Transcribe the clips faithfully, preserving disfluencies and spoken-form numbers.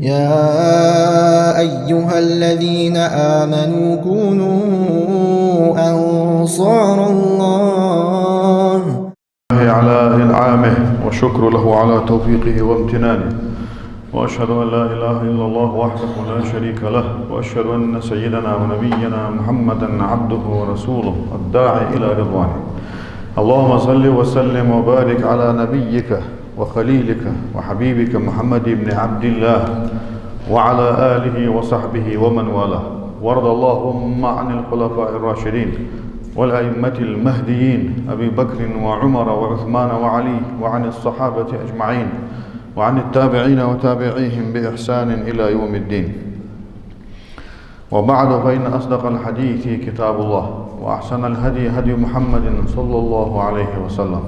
يا أيها الذين آمنوا كونوا أنصار الله. على إنعامه، والشكر له على توفيقه وامتنانه. وأشهد أن لا إله إلا الله وحده لا شريك له، وأشهد أن سيدنا ونبينا محمدا عبده ورسوله الداعي إلى رضوانه. اللهم صل وسلم وبارك على نبيك وخليلك وحبيبك محمد بن عبد الله وعلى آله وصحبه ومن والاه، وارض اللهم عن الخلفاء الراشدين والأئمة المهديين أبي بكر وعمر وعثمان وعلي، وعن الصحابة أجمعين، وعن التابعين وتابعيهم بإحسان إلى يوم الدين. وبعد، فإن أصدق الحديث كتاب الله، وأحسن الهدي هدي محمد صلى الله عليه وسلم،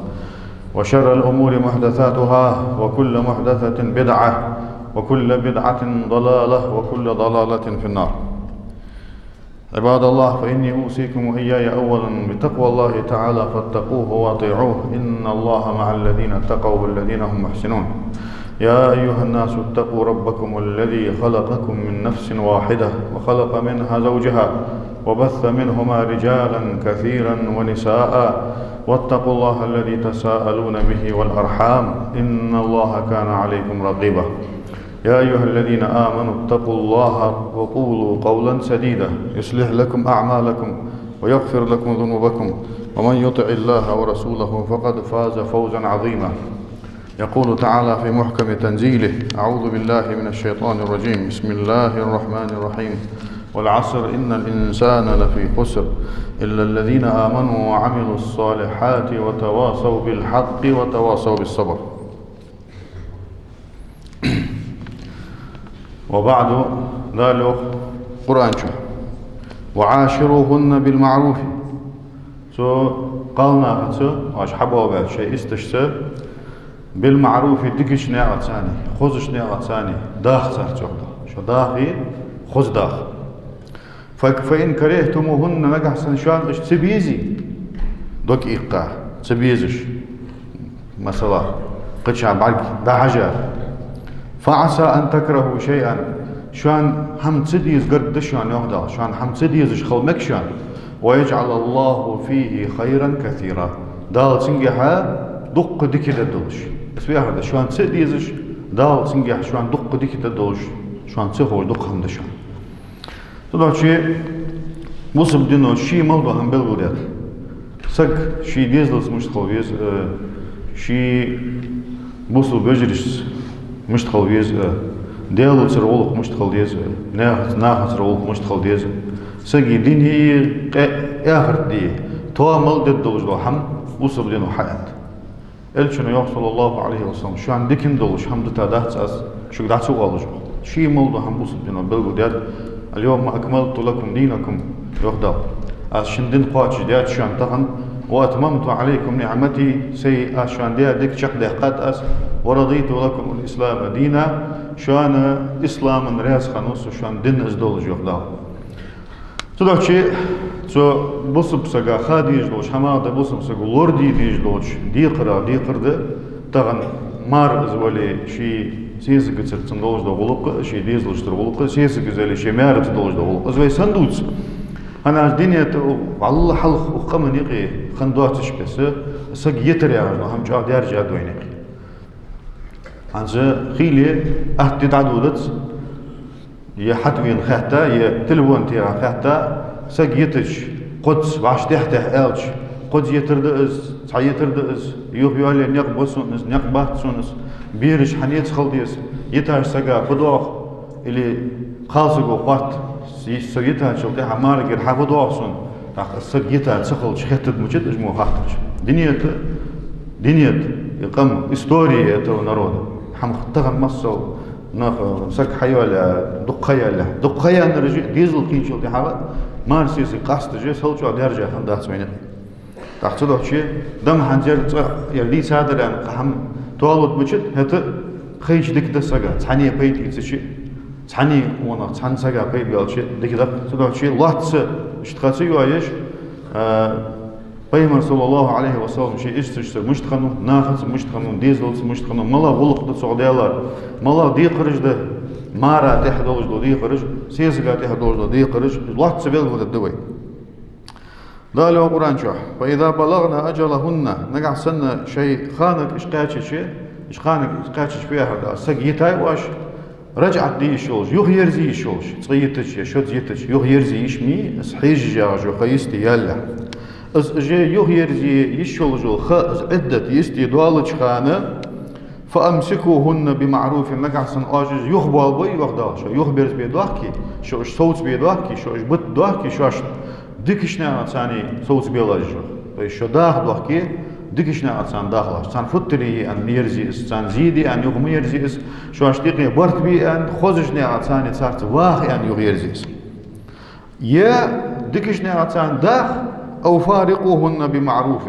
وشر الأمور محدثاتها، وكل محدثة بدعة، وكل بدعة ضلالة، وكل ضلالة في النار. عباد الله، فإني أوصيكم وإياي أولا بتقوى الله تعالى فاتقوه وأطيعوه، إن الله مع الذين اتقوا والذين هم محسنون. يا أيها الناس اتقوا ربكم الذي خلقكم من نفس واحدة وخلق منها زوجها وبث منهما رجالا كثيرا ونساء واتقوا الله الذي تساءلون به والأرحام إن الله كان عليكم رقيبا. يا أيها الذين آمنوا اتقوا الله وقولوا قولا سديدا يصلح لكم أعمالكم ويغفر لكم ذنوبكم ومن يطع الله ورسوله فقد فاز فوزا عظيما. يقول تعالى في محكم تنزيله: أعوذ بالله من الشيطان الرجيم. بسم الله الرحمن الرحيم. والعصر إن الإنسان لفي خسر إلا الذين آمنوا وعملوا الصالحات وتواصوا بالحق وتواصوا بالصبر. وبعد، Дала йоах Къуръан чу: وعاشروهن بالمعروف. Цу кхалнахаца, оаш хьабоагӀа баьча шоай исташца, بالمعروف, дикача наькъаца, хозача наькъаца даха царца, йоах Дала. Шо дахе, хоза даха. Фа-, فإن كرهتموهن, нагахьа санна шоана уж ца безе, дог иккха, ца безаш, масала, кхычахьа бӀарг дӀахьажа, فعسى أن تكرهوا شيئا, шоана хӀама ца деза гаргда шоана, йоах Дала, шоана хӀама ца дезаш хила мег шоана, ويجعل الله فيه خيرا كثيرا, Дала цунгахьа дуккха дика дергдолаш. Из вехар да, шоана ца а дезаш, Дала цунгахьа шоана дуккха дика дергдолаш, шоана ца ховш дуккха хӀама да шоана. Цудухьа бусалба дино ший мел дола хӀама белгалдаьд. Саг ший дезалца мишта хила веза, э, ший бусалба вежарашца мишта хила веза, э, Даьлацара гӀулакх мишта хила деза, э, нахаца-, нахацара гӀулакх мишта хила деза. Сага дунен а, къе-, ахарта а тоам мел дергдолаш дола хӀама бусалба дино хьааьннад. Элчано йоах, صلى الله عليه وسلم: «Шоана дикан долаш хӀама дита дац аз шуга дӀа ца оалаш». Ший мел дола хӀама бусалба дино белгалдаьд: «اليوم أكملت لكم دينكم», йоах Дала. «Аз шун дин кхоачашдаьд шоана тахан, وأتممت عليكم نعمتي, сай аз шоана даь дика чакхдаьккхад аз, ورضيت لكم الإسلام دينا, шоана ислама раьза хиннав со, шоана дин из долаш», йоах Дала. Цудухьа цу бусалба сага ха дезаш долча хӀамах да, бусалба саго лораде дезаш долча декхарах декхар да, тахан мар из вале, ший сесагацара цун долаш дола гӀулакх а, ший дезалаштара гӀулакх а, сесаг из яле, ший маьраца долаш дола гӀулакх а. Из вай санна дувц. ХӀана аьлча дунен тӀа валлахӀи хьалха укх къаман юкъе хинна доацаш беса, саг йитар яхаш дола хӀама чӀоагӀа даьржадаьд вайна юкъе. ХӀанз хийла атта ди дӀадодац, е хьатӀавена хаьтта, е телефон техка хаьтта, саг йитача, кхозза вӀаши тӀехьа-тӀехьа аьлча, кхозза йитар да из, цхьа йитар да из, юха йоалае никъ ба сона из, никъ бац сона из, бераш хьанца хила деза, йитача сага фу доагӀа, или кхалсаго хоатт, со йитачул тӀехьагӀа марагера хьа фу доагӀа сона, тӀаккха из саг йита ца хилча хетаргда мичад уж мо хаттараш. Дунен тӀа, дунен тӀа, и къам, история этого народа. ХӀама тахан масал нах, саг хьайоалаяь, дукха ха яьлча, дукха ха яьннараш а дезал кхийначул тӀехьагӀа, мар-сесаг къасташ а, сел чӀоагӀа даьржа хиннадац вайна юкъе. ТӀаккха цудухьа дам хӀанз ер цкъа ер дийцадар аьнна, кхы хӀама тоалургда мичад, хӀаьта хайча дика да сага, цхьанне пайда ийцача, цхьанне вонах, цхьан сага пайда баьлча дика да. Цудухьа лоацца иштта ха ца йоаеш, а, Пайхамар, صلى الله عليه وسلم, ший исташца мишта хиннав, нахаца мишта хиннав, дезалца мишта хиннав, малагӀа гӀулакх да цох даьлар, малагӀа декхараш да, Мара тӀехьа долаш дола декхараш, сесага тӀехьа долаш дола декхараш, лоацца белгалдергда вай. Дала йоах Къуръан чу: «فإذا بلغن أجلهن», нагахьа санна шоай ханага уж кхаьчача, уж ханага уж кхаьчача фу яхар да, саг йитай оаш, раджӀат де йиш йолаш, юхаерзе йиш йолаш, цкъа йитача е шозза йитача юхаерзе йиш ма йий, из хьежаш ягӀаш йола ха йисте ялале. Из уже юхаерзе йиш йолаш йола ха, из Ӏиддат йисте доаллача хана, «فأمسكوهن بمعروف», нагахьа санна оаш уж юхабоалабой, йоах Дала, шо юхаберзабе доахке, шо уж совцабе доахке, шо уж бита доахке, шоашта дикача наькъаца совцабелаш уж. То есть шо даха доахке, дикача наькъаца дахалаш. Царна футтарий е аьнна ма ерзе из, царна зе де аьнна юха ма ерзе из, шоашта юкъе барт бе аьнна, хозача наькъаца царца ваха аьнна юхаерзе из. Е дикача наькъаца даха, «أو فارقوهن بمعروف»,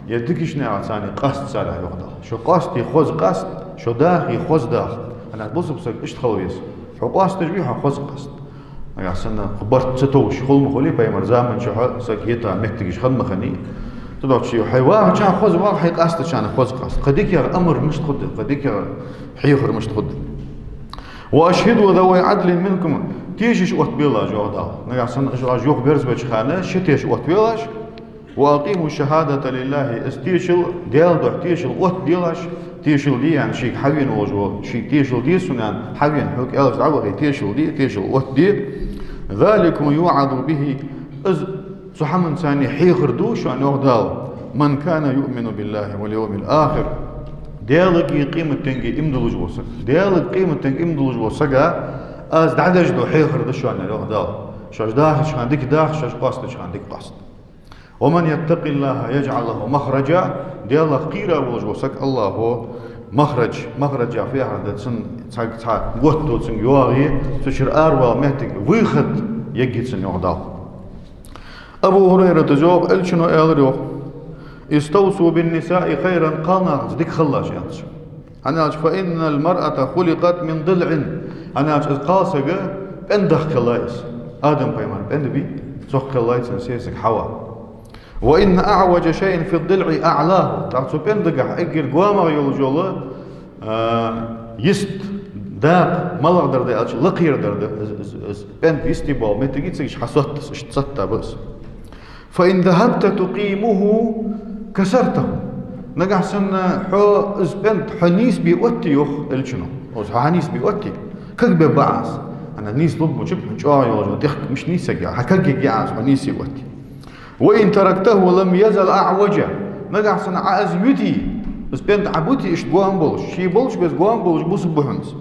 е дикача наькъаца къаста царех, йоах Дала. Шо къоастае хоза къаста, шо дахе хоза даха. ХӀана аьлча бусалба саг иштта хила веза. Хьо къоасташ вий, хьо хоза къаста. Нагахьа санна барт ца товш хул ма хулий, пайхамара заман чухь саг йита моттигаш хинна ма хиннай. Цудухьа хьо вахача хоза ваха, хьо къастача хоза къаста. Кхы дикагӀа амар мишта хургда, кхы дикагӀа хьехар мишта хургда. «وأشهدوا ذوي عدل منكم», тешаш оттабелаш, йоах Дала. Нагахьа санна уж оаш юхаберзабеча хана ши теша оттабелаш. «وأقيموا الشهادة لله», из тешал Даьла духьа тешал оттаделаш, тешал де аьнна шийга хьавена волаш вола, шийга тешал де сона аьнна хьавена, хьога аьлча дӀавахе, тешал де, тешал оттаде. «ذلكم يوعظ به», из Цу хӀаманца хьехар ду шоана, йоах Дала, «من كان يؤمن بالله واليوم الآخر». Даьлагеи къематденагеи иман долаш вола саг. Даьлагеи къематденагеи иман долаш волча сага аз дӀадеш дола хьехар да шоана, йоах Дала. Шоаш дахача хана дика даха, шоаш къоастача хана дика къаста. «ومن يتق الله يجعل له مخرجا». Даьлах кхера волаш вола саг АллахӀо махрадж, махраджа фу яхар да, цун цхьа, цхьа готто цунга йоагӀе, цу чура аравала моттиг, выход ергья цунна, йоах Дала. Абу ХӀурайрата йоах, Элчано аьлар йоах: «استوصوا بالنساء خيرا», кхалнахаца дика хилалаш, аьннад цо. ХӀана аьлча, «فإن المرأة خلقت من ضلع», хӀана аьлча из кхалсаг пӀендаха кхеллай из. Адам пайхамар пӀенда бий, цох кхеллай цун сесаг Хьава. «وإن أعوج شيء في الضلع أعلاه». ТӀаккха цу пӀендагахь эггара гоамагӀа йолаш йола, а, йист дакъа малагӀдар да аьлча, лакхера дар да. Из, из, из пӀенда йисте бола моттиг цига хьасоттац, иштта сатта ба из. «فإن ذهبت تقيمه كسرته». Нагахьа санна хьо из пӀенда хьо нийсбе отте, йоах Элчано. Из хьо хьанийсбе отте, кагбе баӀа из. ХӀана, нийслургболча хьона чӀоагӀа йолаш йола тӀехк мишта нийсъергья, хьа кагъергья из хьо нийсе отте. «وإن تركته لم يزل أعوجا». Нагахьа санна Ӏа из юте, из пӀенда Ӏа буте иштта гоама болаш, ше болча беса гоама болаш бусалба ба хьона из.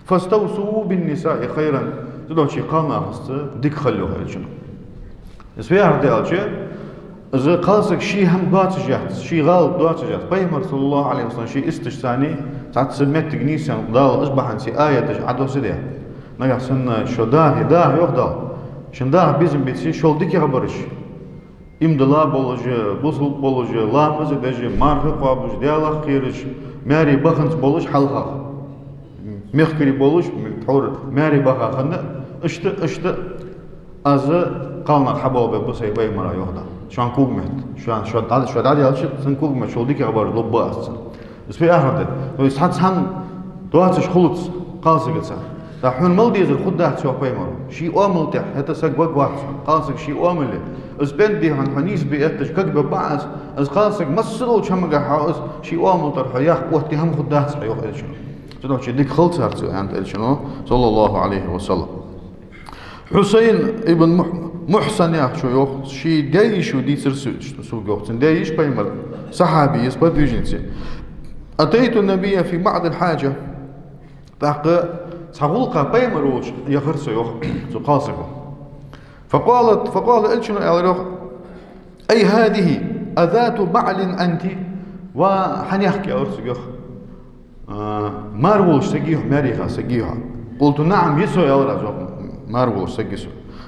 «فاستوصوا بالنساء خيرا». Цудухьа кхалнахаца дика хила, йоах Элчано. Из фу яхар да аьлча, из кхалсаг ший хӀама доацаш яц, ший гӀалат доацаш яц. Пайхамар, صلى الله عليه وسلم, ший исташца цхьацца моттиг нийсъенна, Дала из бахьанца аяташ Ӏодоссадаь. Нагахьа санна шо дахе, даха, йоах Дала. Шун даха безам беце, шул дикагӀа бараш. Иман дилла болаш, бусалба болаш, ламаз деш, марха кхоабаш, Даьлах кхераш, маьре баханза болаш хьалхагӀа. Мехкарий болаш, тхьовра маьре баха хинна, иштта, иштта аз кхалнах хьабоалабергба са, йоах пайхамара, йоах Дала. Шоана когаметта, шоана, шо дӀа-, шо дӀадаьлча, цун когаметта шул дикагӀа бар лургба аз цунна. Из фу яхар да? То есть цхьацца хӀама доацаш хулац кхалсагаца. ТӀаккха хьона мала дезар хургдац, йоах пайхамара. Ший оамал тӀехьа, хӀаьта саг варгвац хьона. Кхалсаг ший оамал я. Из пӀенда хьона хьо нийсбе эттача кагбе баӀа из. Из кхалсаг массадолча хӀамагахь хьо из ший оамал тӀара хьо яхка отте хӀама хургдац хьа, йоах Элчано. Цудухьа дика хила царца, аьннад Элчано, صلى الله عليه وسلم. Хьусайн ибн Мухь-, Мухьсан яхачо йоах, ший даь-йишо дийцар со-, сога, йоах. Цун даь-йиша пайхамара сахьаби я, сподвижница я. «أتيت النبي في بعض الحاجة». ТӀаккха цхьа гӀулакха пайхамар волча яхар со, йоах, цу кхалсаго. «فقالت، فقال», Элчано аьлар, йоах: «أي هذه أذات بعل أنت؟» Ва хьанехк, аьлар цунга, йоах. А, мар волаш саг вий хьо, маьре яха саг вий хьо? «قلت: نعم», я со, аьлар аз, йоах, мар волаш саг я со.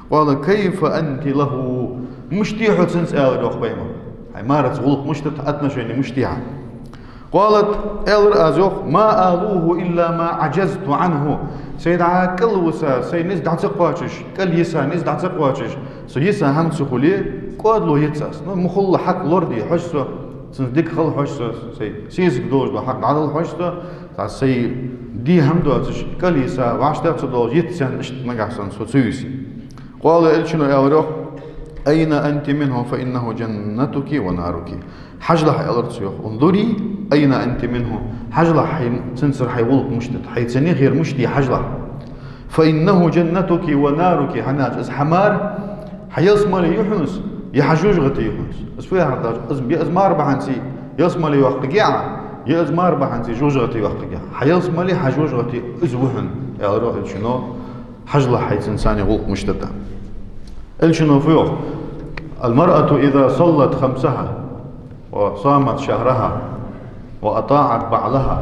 «قال: كيف أنت له؟» Мишта я хьо цунца, аьлар, йоах, пайхамара. Хьай мараца гӀулакх мишта да, отношени мишта я хьа? «قالت», аьлар аз, йоах: «ما آلوه إلا ما عجزت عنه». Сай дӀа кӀал виса, сай низ дӀа ца кхоачаш, кӀал йиса, низ дӀа ца кхоачаш, со йиса хӀама ца хуле, кӀоадало йиц аз. Ну, мухулла хьакъ лораде хьож со, цунца дика хила хьож со, сай сесаг долаш дола хьакъ дӀадала хьож со, Цхьа сай де хӀама доацаш, кӀалйиса, вӀаштӀехьа ца доалаш, йиц царна иштта нагахь санна со ца ювси. قال, Элчано аьлар йоах: أين أنت منه فإنه جنتك ونارك. Хьажалахь, аьлар цо йоах, унзури, أين أنت منه, хьажалахь хьайна, цунцара хьай гӀулакх мишта да, хьайца нехера мишта я хьажалахь. فإنه جنتك ونارك, хӀана аьлча из хьа мар, хьа ялсмале я хьона из, е хьа жожагӀате я хьона из. Из фу яхар да аьлча, из, е из мар бахьанца ялсмале йоаккхаргья Ӏа, е из мар бахьанца жожагӀате йоаккхаргья Ӏа. Хьа ялсмале, хьа жожагӀате из ва хьона, аьлар йоах Элчано, хьажалахь хьайца царна гӀулакх мишта да. Элчано фу йоах: المرأة إذا صلت خمسها وصامت شهرها وأطاعت بعلها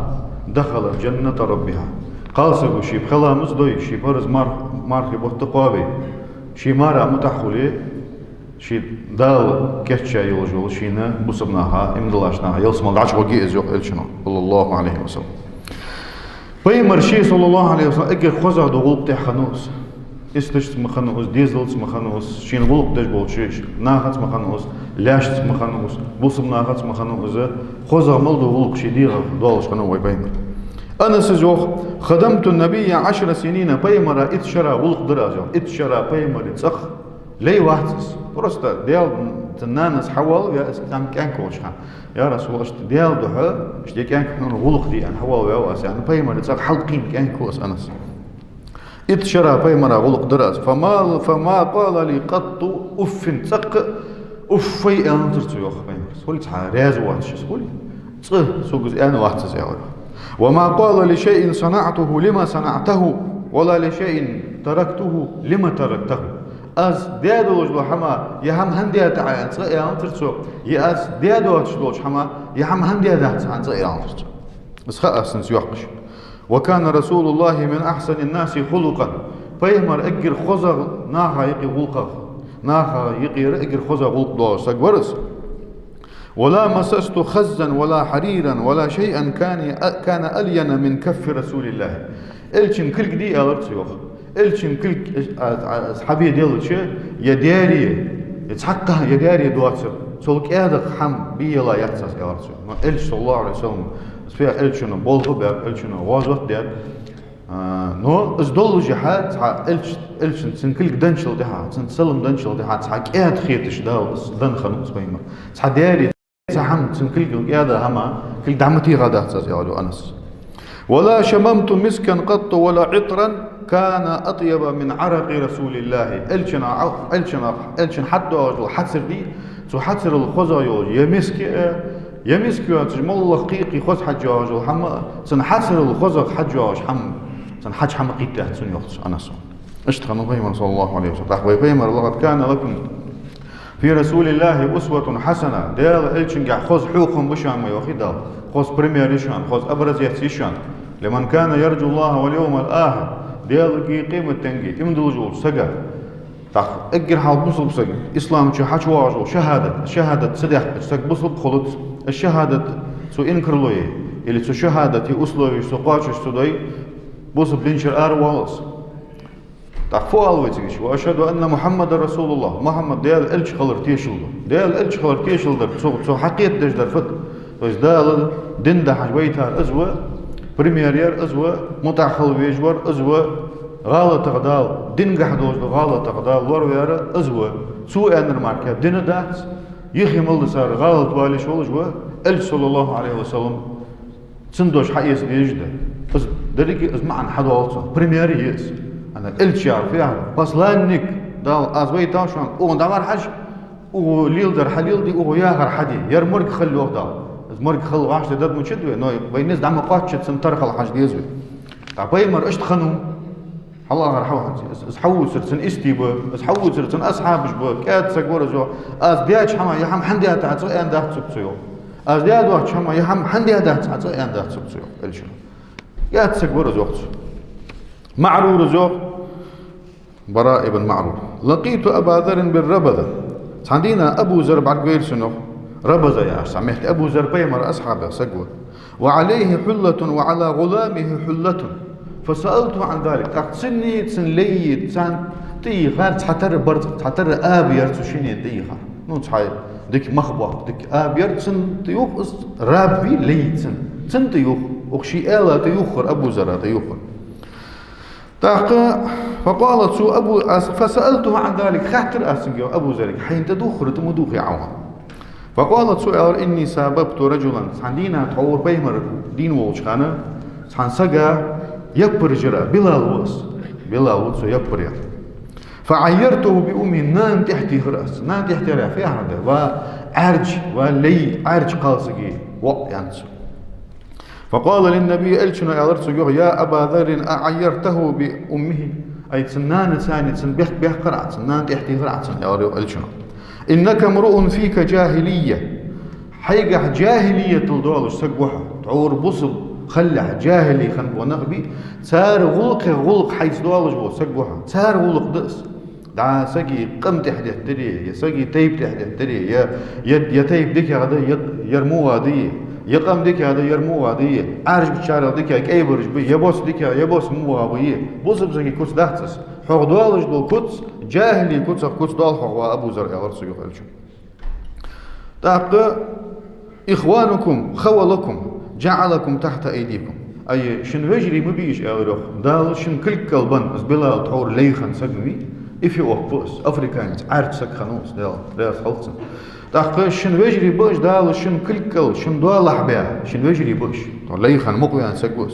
دخلت جنة ربها. Кхалсаго ше пхи ламаз дой, ший парз мар-, мархий бутт кхоабе, ший мара мутӀахьа хуле, ший Дала кийчъяь йолаш йола шийна бусалба наха, иман диллача наха ялсмале дӀачугӀоргья из, йоах Элчано, صلى الله عليه وسلم. Пайхамар ше, صلى الله عليه وسلم, эггара хозагӀа дола гӀулакх тӀехь хиннав из. Исташца ма хиннав из, дезалца ма хиннав из, шийна гӀулакх деш болча нахаца ма хиннав из, лаьшца ма хиннав из, бусалба нахаца ма хиннав из, хозагӀа мел дола гӀулакх ший дегӀах долаш хиннав вай Пайхамар. Анаса йоах: خدمت النبي عشر سنين, Пайхамара итт шера гӀулакх дир аз, йоах. Итт шера Пайхамара цӀагӀа лай вац из. Просто Даьла, цун нанас хьавоалаваь из, цхьан кӀаьнк волча хана: «Я Расулаллах, иштта Даьла духьа, иштта кӀаьнк хьона гӀулакх де», — аьнна, хьавоалаваьв аз, аьнна, Пайхамара цӀагӀа хьалкхийна кӀаьнк ва из, Анас. Итт шера Пайхамара гӀулакх дир аз. فما، فما قال لي قط أف, цӀаккха «уффай» аьннадацар цо, йоах, Пайхамара. Хулий цхьа раьза воацаш из, хулий. ЦӀаккха сога из аьнна вац из, аьлар. وما قال لشيء صنعته لم صنعته ولا لشيء تركته لم تركته. Аз даь долаш дола хӀама, е хӀама хӀана даьд Ӏа, аьнна, цкъа а аьннадацар цо, е аз даь доацаш долча хӀама, е хӀама хӀана даьдац Ӏа, аьнна, цкъа а аьннадацар цо. Из ха аз цунца йоаккхаш. وكان رسول الله من أحسن الناس خلقا. Пайхамар эггара хозагӀа наха юкъе гӀулакхах, наха юкъера эггара хозагӀа гӀулакх долаш саг вар из. ولا مسست خزا ولا حريرا ولا شيئا كان، كان ألين من كف رسول الله. Элчан кулг дий, аьлар цо, йоах. Элчан кулг, а, а, а, хьабе делча, е даьри, е цхьаккха, е даьри доацар, цул кӀаьдагӀа хӀама бе елла яц аз, аьлар цо. Но Элча, صلى الله عليه وسلم, успех Элчано болх баьб, Элчано гӀазот даьд. А, но из доллашехьа, цхьа Элч-, Элчан, цун кулг денначул тӀехьа, цунна салам денначул тӀехьа, цхьа кӀаьда хеташ Дала из денна хиннав из Пайхамар. Цхьа даьри, цхьа хӀама, цун кулгал кӀаьда хӀама, кулг дӀа ма техадац аз, аьлар Анас. ولا شممت مسكا قط ولا عطرا كان أطيب من عرق رسول الله. Элчан, Элчан, Элчан хьатӀадоагӀаш дола хьацар дий, цу хьацарал хоза йолаш, е миски а, е миски йоацаш, моллагӀа кхы-кхы хоза хьаж йоагӀаш йола хӀама а, цун хьацарал хозагӀа хьаж йоагӀаш хӀама, цун хьаж хӀама кхийтта яц цунна, йоах Анаса. Иштта хиннав Пайхамар, صلى الله عليه وسلم. ТӀаккха вай Пайхамар: لقد كان لكم في رسول الله أسوة حسنة. Даьла Элчангахь хоза хьехам ба шоана, ма йоахий Дала. Хоза пример я шоана, хоза образец я шоана. لمن كان يرجو الله واليوم الآخر. Даьлагеи къематденагеи иман долаш волча сага. ТӀаккха эггара хьалха бусалба саг, ислама чу хьачувоагӀаш вола шахӀадат, шахӀадат ца дехкача саг бусалба хулац, из шахӀадат цо инкарло йой, или цу шахӀадата условеш цо кхоачаш ца дой, бусалба динчура аравоал из. ТӀаккха фу оал вай цига? وأشهد أن محمدا رسول الله. Мухьаммад Даьла Элча хилар тешал ду. Даьла Элча хилар тешал дар, цо, цо хьакхетадеш дар фуд? То есть Дала дин дахьаш вайтар из ва, пример яр из ва, мутӀахьа хила везаш вар из ва, гӀалатах Дала, дингахь долаш дола гӀалатах Дала лораваьр из ва. Цо аьннар мара кхы дин дац, юхе мел дисар гӀалат валийш волаш ва, Элча, صلى الله عليه وسلم, цун дош хьаэца дезаш да. Из деррига из маӀан хьадоал цо. Пример я из. Ана Элча яхар фу яхар? Посланник, Дала, аз вайтав шоана, укхунна дӀа мара хьажа, укхо леладер хьалеладе, укхо яхар хьаде. Ер морг хила, йоах Дала. Из морг хила вӀаштӀехьдаргда мичад вай, но вай низ дӀа ма кхоачча, цун тара хила хьажа деза вай. ТӀаккха Пайхамар иштта хиннав. Хьалхара хьо хӀанз, из, из хьавувцар цун истий ба, из хьавувцар цун асхьабаш ба, кӀаьда саг вар из, йоах. Аз даьча хӀаман е хӀама хӀана даьд Ӏа, цкъа аьннадац сога цо, йоах. Аз даь доацача хӀаман е хӀама хӀана даьдац Ӏа, цкъа аьннадац сога цо, йоах, Элчано. КӀаьда саг вар из, йоах цо. МаӀрур из, йоах, Бараъ ибн МаӀрур. لقيت أبا ذر بالربذة. Цхьан дийнахьа Абу Зар бӀаргавайра сона, йоах, Рабаза яхаш цхьа метте. Абу Зар Пайхамара асхьабех саг ва. وعليه حلة وعلى غلامه حلة. فسألته عن ذلك. ТӀаккха цуннеи цун лайи, царна тӀаийхар цхьатарра барзкъа, цхьатарра аба яр цу шиннена тӀаийхар. Ну, цхьа дика мах боккха, дика аба яр цунна тӀаювха, из раб вий, лай цун. Цунна тӀаювха. Укх ший аьла тӀа юххар, Абу Зарра тӀа юххар. ТӀаккха, فقال, цо Абу, аз, فسألته عن ذلك, хаьттар аз цунга, йоах, Абу Заррага, хьайна тӀадувхар тӀа ма дувхий Ӏа? فقال, цо аьлар: إني ساببت رجلا, цхьан дийнахьа тхьовра пайхамар дийна волча хана, цхьан сага яппараш яр, Билал ва из. Билал ва цо яппар яр. فعيرته بأمه, нана тӀехьа техар аз. Нана тӀехьа техар яхар фу яхар да? Ва Ӏаьржа, ва лай, Ӏаьржа кхалсага воӀ, аьннад цо. فقال للنبي, Элчано аьлар цунга, йоах: يا أبا ذر أعيرته بأمه؟ Ай, цун нанаца цхьана цун бехк баьккхар Ӏа, цун нана тӀехьа техар Ӏа цун, аьлар, йоах, Элчано. إنك امرؤ فيك جاهلية. Хьайгахьа джахӀилиятал долаш саг ва хьо. Тхьовра бусалба хилалехь джахӀилий хинна бола нах бий, цар гӀулакхех гӀулакх хьайца долаш вола саг ва хьо. Цар гӀулакх да из. ДӀа сага къам тӀехьа деттаре, е сага тайпа тӀехьа деттаре, е, е, е тайпа дикагӀа да, е, ер мугӀа да, е къам дикагӀа да, ер мугӀа да, е Ӏаьржачарел дикагӀа кӀайбараш ба, е бос дикагӀа, е бос мугӀа ба, е бусалба сага куц дац из. Хьох долаш дола куц джахӀилий куцах куц доал хьох, ва Абу Зар, аьлар цунга, йоах, Элчано. ТӀаккха: إخوانكم خولكم جعلكم تحت أيديكم. Ай, шун вежарий ма бий уж, аьлар, йоах. Дала шун кулгал бенна, из Билал тхьовра лай хинна саг ма вий, эфиоп ва из, африканец, Ӏаьржа саг хиннав из, Дала раьза хилва цунна. ТӀаккха шун вежарий ба уж, Дала шун кулгал, шун доалахьа баь, шун вежарий ба уж. Тхьовра лай хинна мукъаваьнна саг ва из.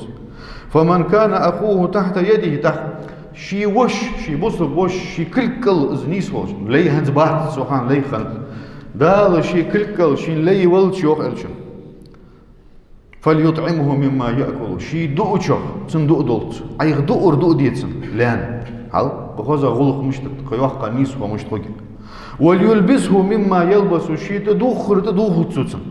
فمن كان أخوه تحت يده, тӀаккха ший воша, ший бусалба воша, ший кулгал из нийсволаш, лай хӀанз бац, цу хана лай хиннад. Дала ший кулгал шийна лай велча, йоах Элчано, فليطعمه مما يأكل, ший дуачох цунна дуа долда цо. Ӏайха дуар дуа де цунна, лаьна. Хьал, ба хоза гӀулакх мишта да, кхы йоккха нийсхо мишта хургья. وليلبسه مما يلبس, ший тӀадувхар тӀадувхалда цо цунна.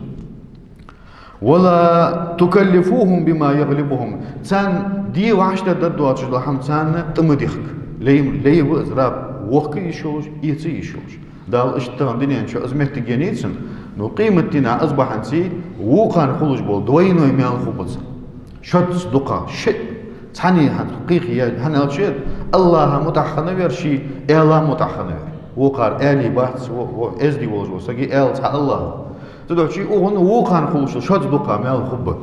ولا تكلفوهم بما يغلبهم. Царна де вӀаштӀехьдаргдоацаш дола хӀама царна тӀа ма дехка. Лай, лай ва из, раб, вохка йиш йолаш, эца йиш йолаш. Дала иштта тахан дунен чу из моттиг еннай цунна, но къематдийнахьа из бахьанца вокхарна хулаш бола двойной маьл хургба цунна. Шозза дукха, шиъ, цхьанне хӀама кхайкхе, хӀана аьлча, АллахӀа мутӀахьа хиннав ер, ший аьла мутӀахьа хиннав ер. Вокхар аьлий бац, во, во эздий волаш вола сага аьла цхьа АллахӀ ва. Цудухьа укхун вокхарна хулаш шозза дукха маьл хургба.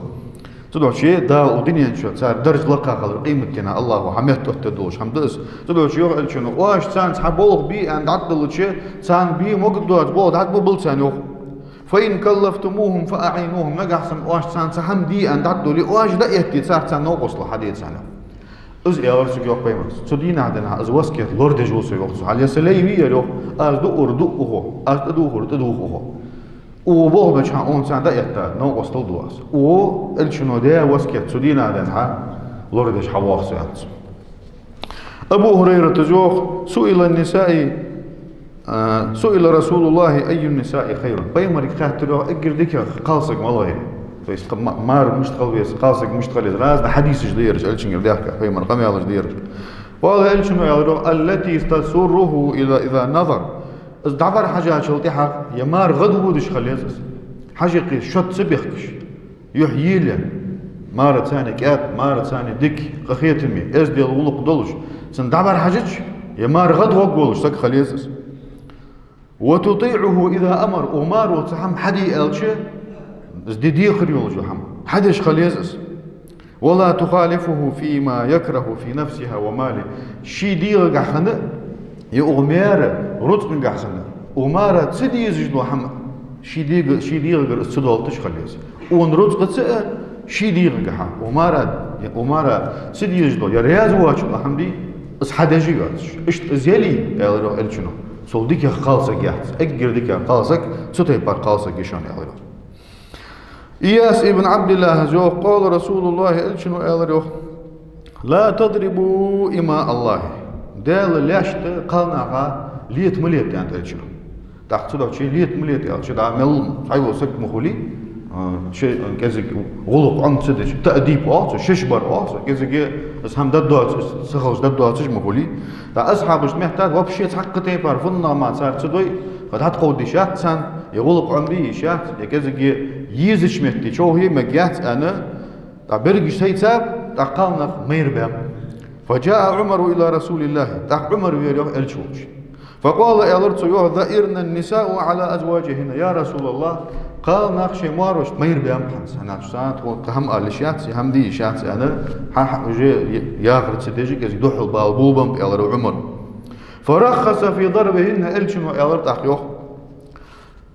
Цудухьа Дала укх дунен чу цар дарж лакха хилар къематдийнахьа АллахӀа хьаметтаоттаргдолаш хӀама да из. Цудухьа йоах Элчано, оаш царна цхьа болх бе аьнна дӀатӀадиллача, царна бе могаргдоацаш болх дӀатӀаболабалда царна, йоах. فإن كلفتموهم فأعينوهم. Нагахьа санна оаш царна цхьа хӀама де аьнна дӀатӀадоле, оаш дӀаэтте царца царна новкъостал хьаде царна. Из аьлар цунга, йоах, пайхамара: цу дийнахьа денз из васкет лорадеш ва со, йоах цо. Хьал, е са лай вий ер, йоах, аз дуар дуа укхо, аз тӀадувхар тӀадувх укхо. Укхо болх беча хана цунна дӀаэтта новкъостал ду аз. Укхо Элчано даь васкет цу дийнахьа денз лорадеш хьавоагӀа со, аьннад цо. Абу ХӀурайрата йоах: سئل النساء, а, سئل رسول الله أي النساء خير. Пайхамарга хаьттар, йоах, эггара дикагӀа кхалсаг малав? То есть ма-, мар мишта хила веза, кхалсаг мишта хила еза. Разные хьадисаш да ераш, Элчангара даьхка, пайхамара къамаьлаш да ераш. قال, Элчано аьлар, йоах: التي تسره إذا، إذا نظر. Из дӀабӀарахьежачул тӀехьагӀа ер мар гӀадводаш хила еза из. Хьажакхе шозза ца бехкаш, юхь елаенна, мараца кӀаьда, мараца дика, къахетаме, эздел, гӀулакх долаш, цунна дӀабӀарахьежача, ер мар гӀадгӀоргволаш саг хила еза из. وتطيعه إذا أمر. Укх маро цхьа хӀама хьаде аьлча, из де декхар йолаш йола хӀама хьадеш хила еза из. ولا تخالفه فيما يكره في نفسها وماله. Ший дегӀагахьа хинна, е укх маьра рузкъангахьа хинна, укх мара ца дезаш дола хӀама ший дегӀа-, ший дегӀагара из ца долийташ хила еза. Укхун рузкъаца а, ший дегӀагахьа, укх мара, е укх мара ца дезаш дола, е раьза воацаш дола хӀама дий, из хьадеш а йоацаш. Иштта из яле, аьлар, йоах, Элчано, цул дикагӀа кхалсаг яц, эггара дикагӀа кхалсаг цу тайпара кхалсаг я шоана, аьлар, йоах. Ияс ибн Ӏабдиллахьас йоах: قال رسول الله, Элчано аьлар, йоах: لا تضربوا إماء الله. Даьла лаьшта кхалнаха лета ма лета, аьннад Элчано. ТӀаккха цудухьа лета ма лета аьлча, дӀа мел цхьайола саг ма хулий, а, шоай кӀезига гӀулакх Ӏомаца деш, таъдиб оал цох, шоаш бар оал цох, кӀезига из хӀама даргдоацаш, ца хилча даргдоацаш ма хулий. ТӀаккха асхьабашта меттад вообще цхьаккха тайпара фуннагӀа мара цар ца дой, кхы дӀатӀакховдадеш яц царна, е гӀулакх Ӏомабе йиш яц, е кӀезига езача метте човхае мегаргьяц аьнна, тӀаккха берригаш сайцаб, тӀаккха кхалнах майра баьб. فجاء عمر إلى رسول الله. ТӀаккха Ӏумар вера, йоах, Элча волча. فقال, аьлар цо, йоах: ذئرن النساء على أزواجهن, я Расулаллахӏ, кхалнах шоай маьрашта майра баьннаб хьона, хӀана аьлча царна тхона кхы хӀама ала йиш яц, хӀама де йиш яц аьнна, хьа-хьа уже яхар ца деш, кӀезига духьал бала болабеннаб, аьлар Ӏумара. فرخص في ضربهن, Элчано аьлар тӀаккха, йоах,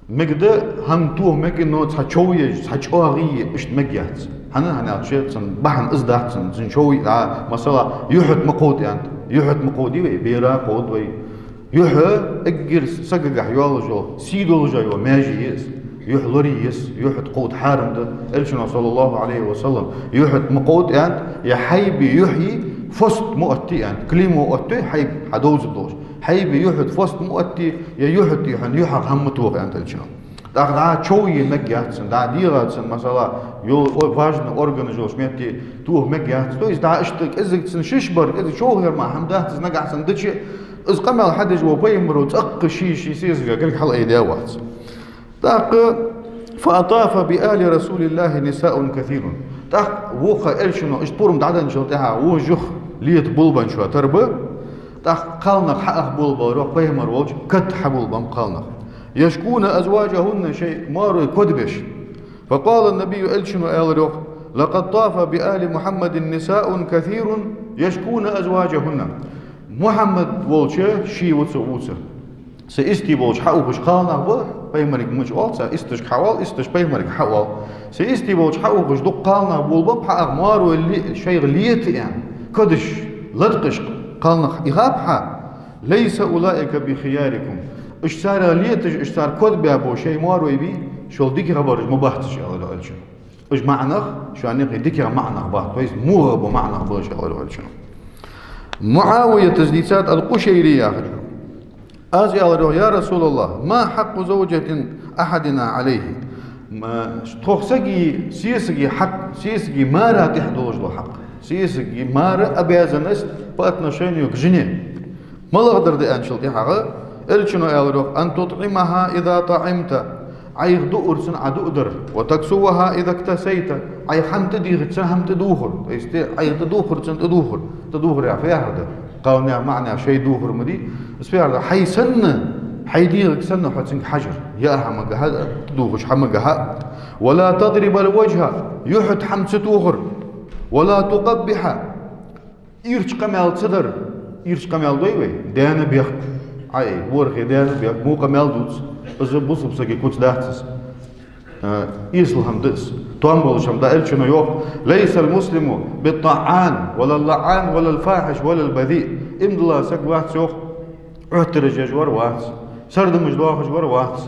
мегаргда хӀама тоха мегаргда, но цхьа чов еш, цхьа чӀоагӀа е, иштта мегаргьяц. ХӀана, хӀана аьлча цун бахьан из дац, цун, цун чов, а, масала, юхь тӀа ма кховда аьннад. Юхь тӀа ма кховдий вай, бера кховда вай. Юхь эггара сагагахьа йолаш йола, сий долаш йола маьже я из. Юхь лорае еза, юхь тӀа кховда хьарам да. Элчано, صلى الله عليه وسلم, юхь тӀа ма кховда аьннад, е хьайбе юхье фост ма оттае аьннад. Клеймо оттаю хьайба, хьадовзаргдолаш. Хьайбе юхь тӀа фост ма оттае, е юхь тӀа, е хьона юхьах хӀама ма тоха аьннад Элчано. ТӀаккха дӀа чов е мегаргьяц цун, дӀа дегӀа цун, масала, йола, о, важни органаш йолча метте тоха мегаргьяц. То есть дӀа иштта кӀезига цун шиш бар, кӀезига чов хӀама, хӀама дац из, нагахьа санна дича, из къамаьл хьадеш вола пайхамаро цӀаккха ший, ший сесага гарга хьалаайдаь вац. ТӀаккха, فأطاف بآل رسول الله نساء كثير. ТӀаккха вокхар Элчано иштта пурам дӀаденначул тӀехьагӀа вож юха лета болабенначоа тара ба. ТӀаккха кхалнах хьааха болабелар, йоах, пайхамар волча кад хьаболабеннаб кхалнах. يشكون أزواجهن, шоай маьрой кодбеш. فقال النبي, Элчано аьлар, йоах: لقد طاف بآل محمد نساء كثير يشكون أزواجهن. Мухьаммад волча ший ва цо вувцар. Са истий болча хьаухаш кхалнах ба, пайхамарга мича оал цар, исташка хьаоал, исташ пайхамарга хьаоал. Са истий болча хьаухаш дукха кхалнах болабеннаб хьааха маьрой ле-, шоайх лета аьнна, кодаш, латкъаш кхалнах ихаб хьа. ليس أولئك بخياركم. Уж царех леташ, уж цар кодбаь бола шоай маьрой бий, шул дика хабараш ма бац уж, аьлар Элчано. Уж маӀанах, шоана юкъе дикагӀа маӀанах бац, то есть мугӀа бола маӀанах ба уж, аьлар Элчано. МуӀавията дийцад, ал-Къушайри яхачо. Аз аьлар, йоах: يا رسول الله, ما حق زوجة أحدنا عليه؟ М, тхох сага, сесага хьакъ, сесага мара тӀехьа долаш дола хьакъ. Сесага мара, обязанность по отношению к жене. МалагӀдар да аьнначул тӀехьагӀа, Элчано аьлар, йоах: أن تطعمها إذا طعمت. Ӏайха дуар цунна Ӏа дуадар. وتكسوها إذا اكتسيت. Ӏайха хӀама тӀадийхача цунна хӀама тӀадувхар. То есть Ӏайха тӀадувхар цунна тӀадувхар. ТӀадувхар яхар фу яхар да? Кхалнаьха маӀан шоай дувхар ма дий. Из фу яхар да? Хьай санна, хьай дегӀага санна хьо цунга хьажар. Яа хӀамагахьа, тӀадувхача хӀамагахьа. ولا تضرب الوجه. Юхь тӀа хӀама ца тохар. ولا تقبح. Ийрча къамаьл ца дар. Ийрча къамаьл дой вай? Даьна бехк. Ай, ворхӀе даьна бехк. Во къамаьл дувц. Из бусалба сага куц дац из. А, эсала хӀама да из. Тоам болаш хӀама да. Элчано йоах: ليس المسلم بالطعان ولا اللعان ولا الفاحش ولا البذيء. Иман дола саг вац, йоах, Ӏоттараш еш вар вац. Сардамаш доахаш вар вац.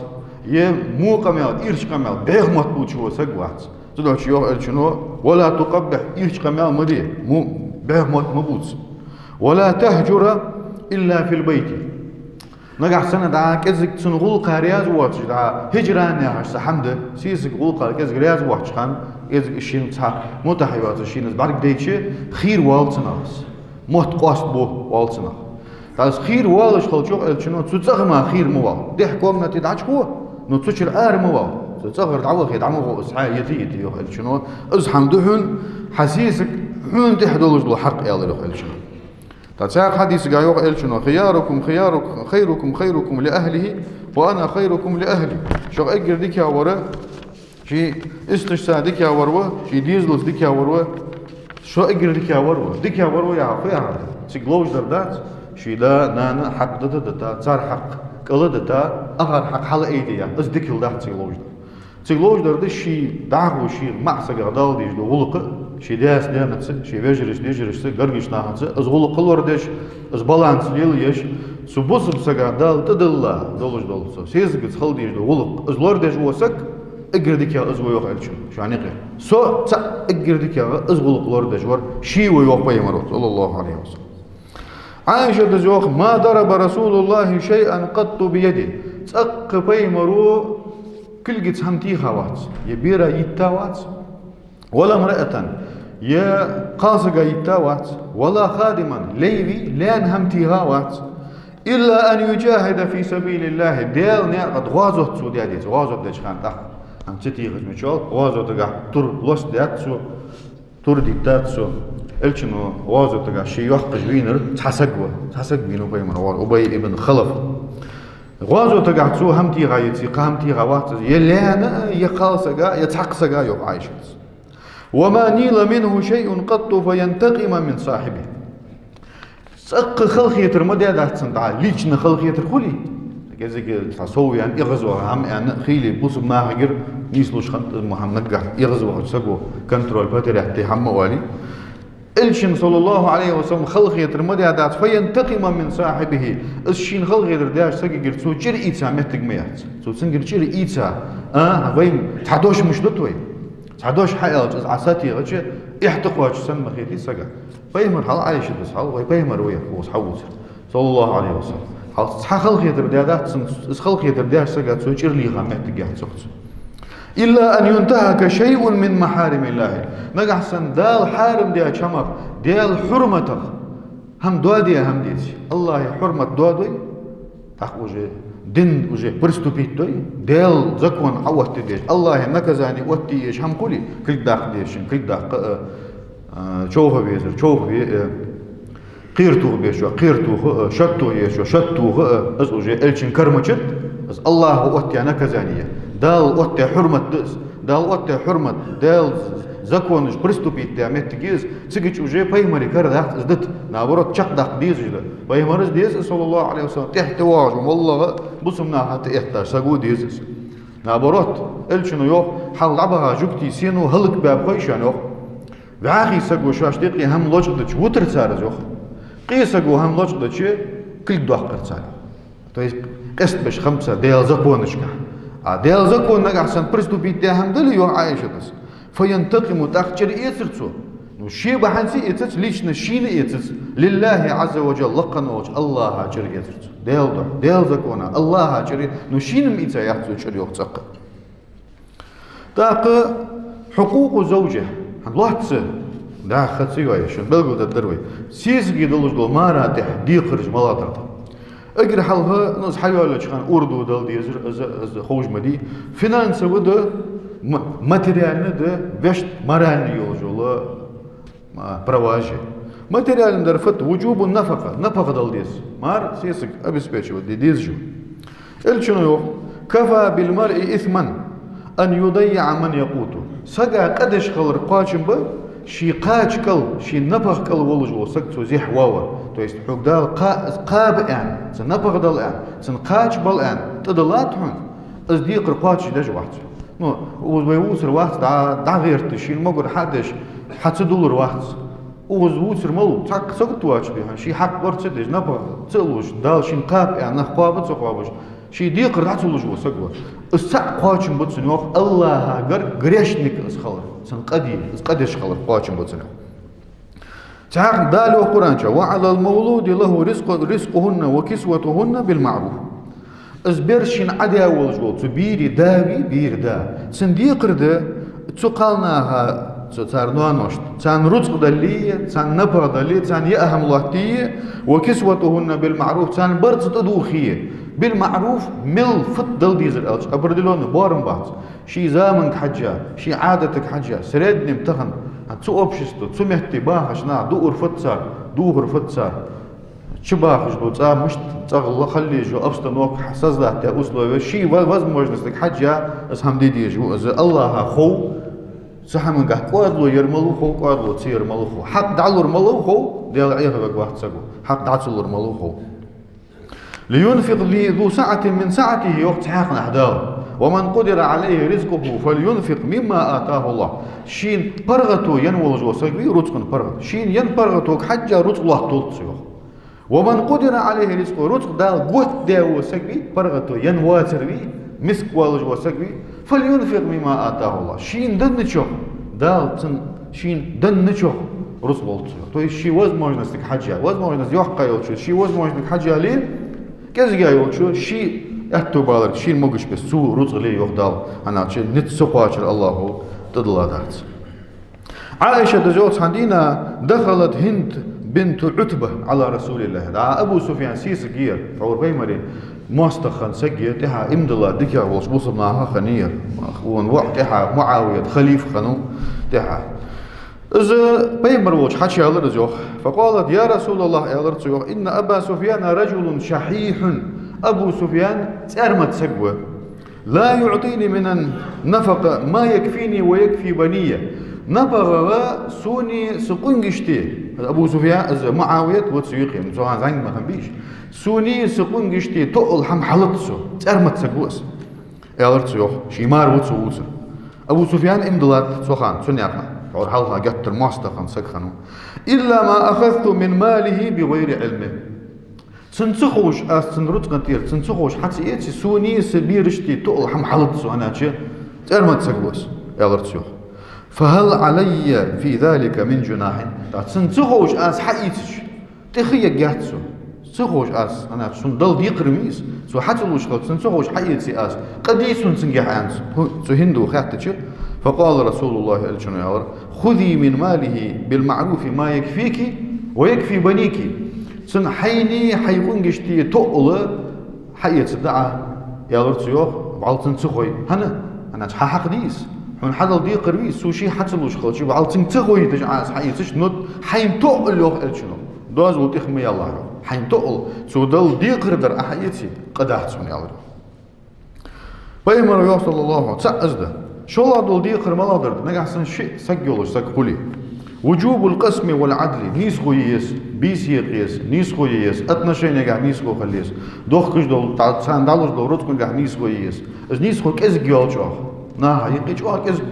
Е во къамаьл, ийрча къамаьл, бӀеха мотт бувцаш вола саг вац. Цудухьа йоах Элчано: ولا تقبح, ийрча къамаьл ма де, мо бӀеха мотт ма бувца. ولا تهجر إلا في البيت. Нагахьа санна дӀа кӀезига цун гӀулакха раьза воацаш, дӀа хӀижран яхаш цхьа хӀама да, сесаг гӀулакха кӀезига раьза воацача хана, кӀезига из шийна цхьа мутӀахьа йоацаш шийна из бӀаргадайча, хийра воал цунах из. Мотт къоастабу оал цунах. ТӀаккха из хийра воалаш хилча, йоах Элчано, цу цӀагӀа мара хийра ма воал. Дехьа комнате дӀачухо, но цу чура ара ма воал. Цу цӀагӀара дӀавахе, дӀа ма гӀо из, хьа йита, йита, йоах Элчано. Из хӀама да хьона, хьа сесаг хьона тӀехьа долаш дола хьакъ, аьлар, йоах Элчано. ТӀаккха цхьаькха хьадисагахьа йоах Элчано: خياركم خياركم، خيركم خيركم لأهله، وأنا خيركم لأهلي. Шух эггара дикагӀвар ший исташца дикагӀвар ва, ший дезалца дикагӀвар ва, шух эггара дикагӀвар ва. ДикагӀвар ва яхар фу яхар да? Цига ловш дар дац, ший да, нана хьакъ дита, дита, цар хьакъ кӀала дита, ахар хьакъ хьалаайдаь, из дикал дац цига ловш дар. Цига ловш дар да ший дӀахо шийх маӀа сагах Дала дезаш дола гӀулакх, ший даьца, даьнаца, ший вежарашца, дежарашца, гаргарча нахаца, из гӀулакх лорадеш, из баланс лелаеш, цу бусалба сагах Дала тӀадилла долаш дола цу сесагаца хила дезаш дола гӀулакх, из лорадеш вола саг, эггара дикагӀа из ва, йоах Элчано, шоана юкъе. Со цаӀ эггара дикагӀа из гӀулакх лорадеш вар ше ва, йоах пайхамаро, صلى الله عليه وسلم. Ӏайшата йоах: ما ضرب رسول الله شيئا قط بيده. ЦӀаккха пайхамаро кулгаца хӀама тийха вац, е бера йитта вац, ولا امرأة, е кхалсага йитта вац, ولا خادما, лай вий, лаьна хӀама тийха вац, إلا أن يجاهد في سبيل الله, Даьла наькъа тӀа гӀазот цо даь деце, гӀазот деча хана тӀаккха хӀама ца тийхача мича оал, гӀазотагахьа тур лостадаьд цо, тур диттад цо. Элчано гӀазота тӀа ше йоаккхаш вийнар цхьа саг ва. Цхьа саг вийнав пайхамара гӀазота, Убай ибн Халаф. ГӀазота тӀа цо хӀама тӀехьа йиций, кхы хӀама тӀехьа вац из, е лаьна а, е кхалсага, е цхьаккха сага, йоах Ӏайшата. «وما نيل منه شيء قط فينتقم من صاحبه». ЦӀаккха халахетар ма даьдац цунна дӀа, лично халахетар хулий. КӀезига цхьа сов яьнна, эгӀазваха хӀама аьнна, хийла бусалба нахагара нийслуш хиннад из мо хӀама, наггахьа эгӀазвахача саго контроль потерять де хӀама ма оалий. Элчанна, صلى الله عليه وسلم, халахетар ма даьдац, «فينتقم من صاحبه». Из шийна халахетар даьча сагагара цо чӀир ийца моттиг ма яц. Цо цунгара чӀир ийца, а, вайна цхьа дош мишта ду вай? Цхьа дош хьааьлча, из Ӏа сатегӀача, эхь тӀакхоачаш санна ма хетий сага. Пайхамар хьал, Ӏайшатас хьал, вай пайхамар ва ер, укхаза хьавувцар, صلى الله عليه وسلم. Хьал цхьа халахетар даьдац цунна, из халахетар даьча сага цо чӀир лийха моттиг яц цох цу. «إلا أن ينتهك شيء من محارم الله». Нагахьа санна Дала хьарам даьча хӀамах, Даьла хьурматах хӀама доаде хӀама деце. АллахӀа хьурмат доадой, тӀаккха уже дин уже приступить дой, Даьла закон Ӏооттадеш, АллахӀа наказани оттае езаш хӀама хулий, кулг даккха дезачоа кулг даккха а, а, човха везар човха ве а, кхера тоха безачоа кхера тоха а, шод тоха езачоа шод тоха а, из уже Элчан кара ма чад, из АллахӀа оттаяь наказани я. Дала оттаяь хьурмат да из. Дала оттаяь хьурмат, Даьла законаш приступить даь моттиг я из, цига чу уже пайхамара кара дац из дита. Наоборот, чакхдаккха дезаш да. Пайхамара из деза, صلى الله عليه وسلم, тӀехьа тӀавоагӀаш ва моллагӀа а, бусалба наха тӀаэтташ саго деза из. Наоборот, Элчано йоах, хьалха дӀабаха жугтий сено хӀалакбаьб хой шоана, йоах. ВӀаьхий саго шоашта юкъе хӀама лочкъадича вутар цар из, йоах. Къе саго хӀама лочкъадича кулг доаккхар цар. То есть къоастабеш хӀама ца Даьла законашка. А Даьла закон нагахьа санна приступить даь хӀама дале, йоах Ӏайшатас, «فينتقم», тӀаккха чӀир эцар цо. Ну, ше бахьанца эцац, лично шийна эцац, «لله عز وجل», лакха волча АллахӀа чӀир эцар цо. Даьла духьа, Даьла закона, АллахӀа чӀир, ну, шийна-м ийца яц цо чӀир, йоах, цӀаккха. ТӀаккха «حقوق الزوجة». Лоацца, дӀахо ца йоай, шоана белгалдергдар вай. Сесаге долаш дола мара тӀехьа декхараш малагӀа да. Эггара хьалха, ну, из хьайоалача хана урду дала дезар, из, из ховш ма дий. Финансово да, м-, материально да, вешта морально йолаш йола ма, праваш. Материально дар фуд: «وجوب النفقة», напагӀа дала деза. Мар сесаг обеспечивать де дезаш ва. Элчано йоах: «كفى بالمرء إثما أن يضيع من يقوته». Сага къа деш хилар кхоачам ба, ший кхача кӀал, ший напагӀа кӀал волаш вола саг цо зехьа вовар. То есть хьога Дала кха-, кхаба аьнна, цунна напагӀа дала аьнна, цунна кхача бала аьнна тӀадиллад хьона, из декхар кхоачашдеш вац. Ну, укхаза вай вувцар вац, дӀа-, дӀагӀерта, шийна могар хьа а деш, хьа ца дуллар вац. Укхаза вувцар малав, цхьаккха сагот воацаш бихьан, ший хьакъ вар ца деш, напагӀа ца луш, Дала шийна кхаба аьнна, нах кхоабаш а ца кхоабаш, ший декхар дӀа ца луш вола саг ва. Из цхьаккха кхоачам ба цунна, йоах, АллахӀагара грешник из хилар, цунна къа де, из къа деш хилар кхоачам ба цунна. Цхьаькха Дала йоах Къуръан чу: «وعلى المولود له رزق، رزقهن وكسوتهن بالمعروف». Из бер шийна Ӏодаь волаш вола цу бера да вий, бера да, цун декхар да цу кхалнаха, цу цар ноаношта, царна рузкъа дале, царна напагӀа дале, царна яа хӀама лоаттае, «وكسوتهن بالمعروف», царна барзкъа тӀадувхе, «بالمعروف», мел фуд дала дезар аьлча, определённый боарам бац. Ший заманга хьежжа, ший Ӏадатага хьежжа, среднем тахан, цу общество, цу метте бахаш нах, дуур фуд цар, дувхар фуд цар, чу бахаш дола цӀа мишта цӀагӀа хила еза, обстановка, создать даь условия, ший ва-, возможностага хьежжа, из хӀама де дезаш ва из. АллахӀа хов, цу хӀамангахьа кӀоадало яр малав хов, кӀоадало ца яр малав хов, хьакъ дӀалур малав хов, Даьла Ӏехавергвац саго, хьакъ дӀа ца лур малав хов. «لينفق ذو سعة من سعته», йоах цхьаькханахьа Дала. «ومن قدر عليه رزقه فلينفق مما آتاه الله». Шийна паргӀато енна волаш вола саг вий, рузкъан паргӀато. Шийна енна паргӀатога хьежжа рузкъа лоатталда цо, йоах. «ومن قدر عليه رزقه», рузкъа Дала готта даь вола саг вий, паргӀато енна воацар вий, миска волаш вола саг вий, «فلينفق مما آتاه الله». Шийна денначох, Дала цунна шийна денначох рузкъа лолда цо. То есть ший возможностага хьежжа, возможность йоккха йолчо, ший возможностага хьежжа ле, кӀезига йолчо, ший аьттув баларга, шийна могаш бесса цо рузкъа ле, йоах Дала, хӀана аьлча низ ца кхоачар АллахӀа тӀадилла дац. Ӏаишата йоах, цхьан дийнахьа: «دخلت هند بنت عتبة على رسول الله». ДӀа Абу Суфьяна сесаг яр, тхьовра пайхамара моастагӀа хинна саг я, тӀехьа иман дилла дикагӀа волча бусалба нахах хиннаяр. Цун воӀ тӀехьа МуӀавият халифа хиннав тӀехьа. Из пайхамар волча хьачуяьлар из, йоах. فقالت: يا رسول الله, аьлар цо, йоах, إن أبا سفيان رجل شحيح. Абу Суфьян цӀармата саг ва. لا يعطيني من النفقة ما يكفيني ويكفي بني. НафакъагӀа сона, са къонгашта, Абу Суфьян, из МуӀавият ва цу юкъе, цу хана зӀамига ма хиннабий уж. Сона, са къонгашта тоъал хӀама хьалац цо, цӀармата саг ва из. Аьлар цо, йоах, ший мар ва цо вувцар. Абу Суфьян иман диллад цу хана, цу наькъа, хӀара хьалха геттара моастагӀа хинна саг хиннав. إلا ما أخذت من ماله بغير علم. Цунна ца ховш, аз цун рузкъан тӀера цунна ца ховш хьа ца эце, сона, са берашта тоъал хӀама хьалац цо, хӀана аьлча цӀармата саг ва из, аьлар цо, йоах. فهل علي في ذلك من جناح؟ ТӀаккха цунна ца ховш аз хьаийцача, тӀех ергьяц сона. Ца ховш аз, хӀана аьлча сона Далла декхар ма йий из, цо хьа ца луш хилча, цунна ца ховш хьаэце аз, къа дий сона цунгахьа, аьннад цо, цу хӀинда хеттача. فقال رسول الله, Элчано аьлар: خذي من ماله بالمعروف ما يكفيك ويكفي بنيك. Цунна хьайна, хьай къонгашта тоъал хьаэца дӀа, аьлар цо, йоах, вӀалла цунна ца хой. ХӀана? ХӀана аьлча хьа хьакъ дий из. Хьона хьа Далла декхар ва из, цо ше хьа ца луш хилча, вӀалла цунна ца хой, даже аз хьаийцача, но хьайна тоъал, йоах Элчано. Доазол тӀех ма ялалахь, йоах. Хьайна тоъал, цо Далла декхар дар Ӏа хьаэце, къа дац хьона, аьлар. Пайхамара йоах, صلى الله عليه وسلم, цаӀ из да. ШоллагӀа дола декхар малагӀа дар да? Нагахьа санна шиъ саг йолаш саг хуле, وجوب القسم والعدل, нийсхо е еза, бийса екъа еза, нийсхо е еза, отношенегахь нийсхо хила еза, дохкаш дола, дӀа-, царна дӀалуш долча рузкъангахь нийсхо е еза. Из нийсхо кӀезига йоал чӀоагӀа. Наха юкъе чӀоагӀа кӀезига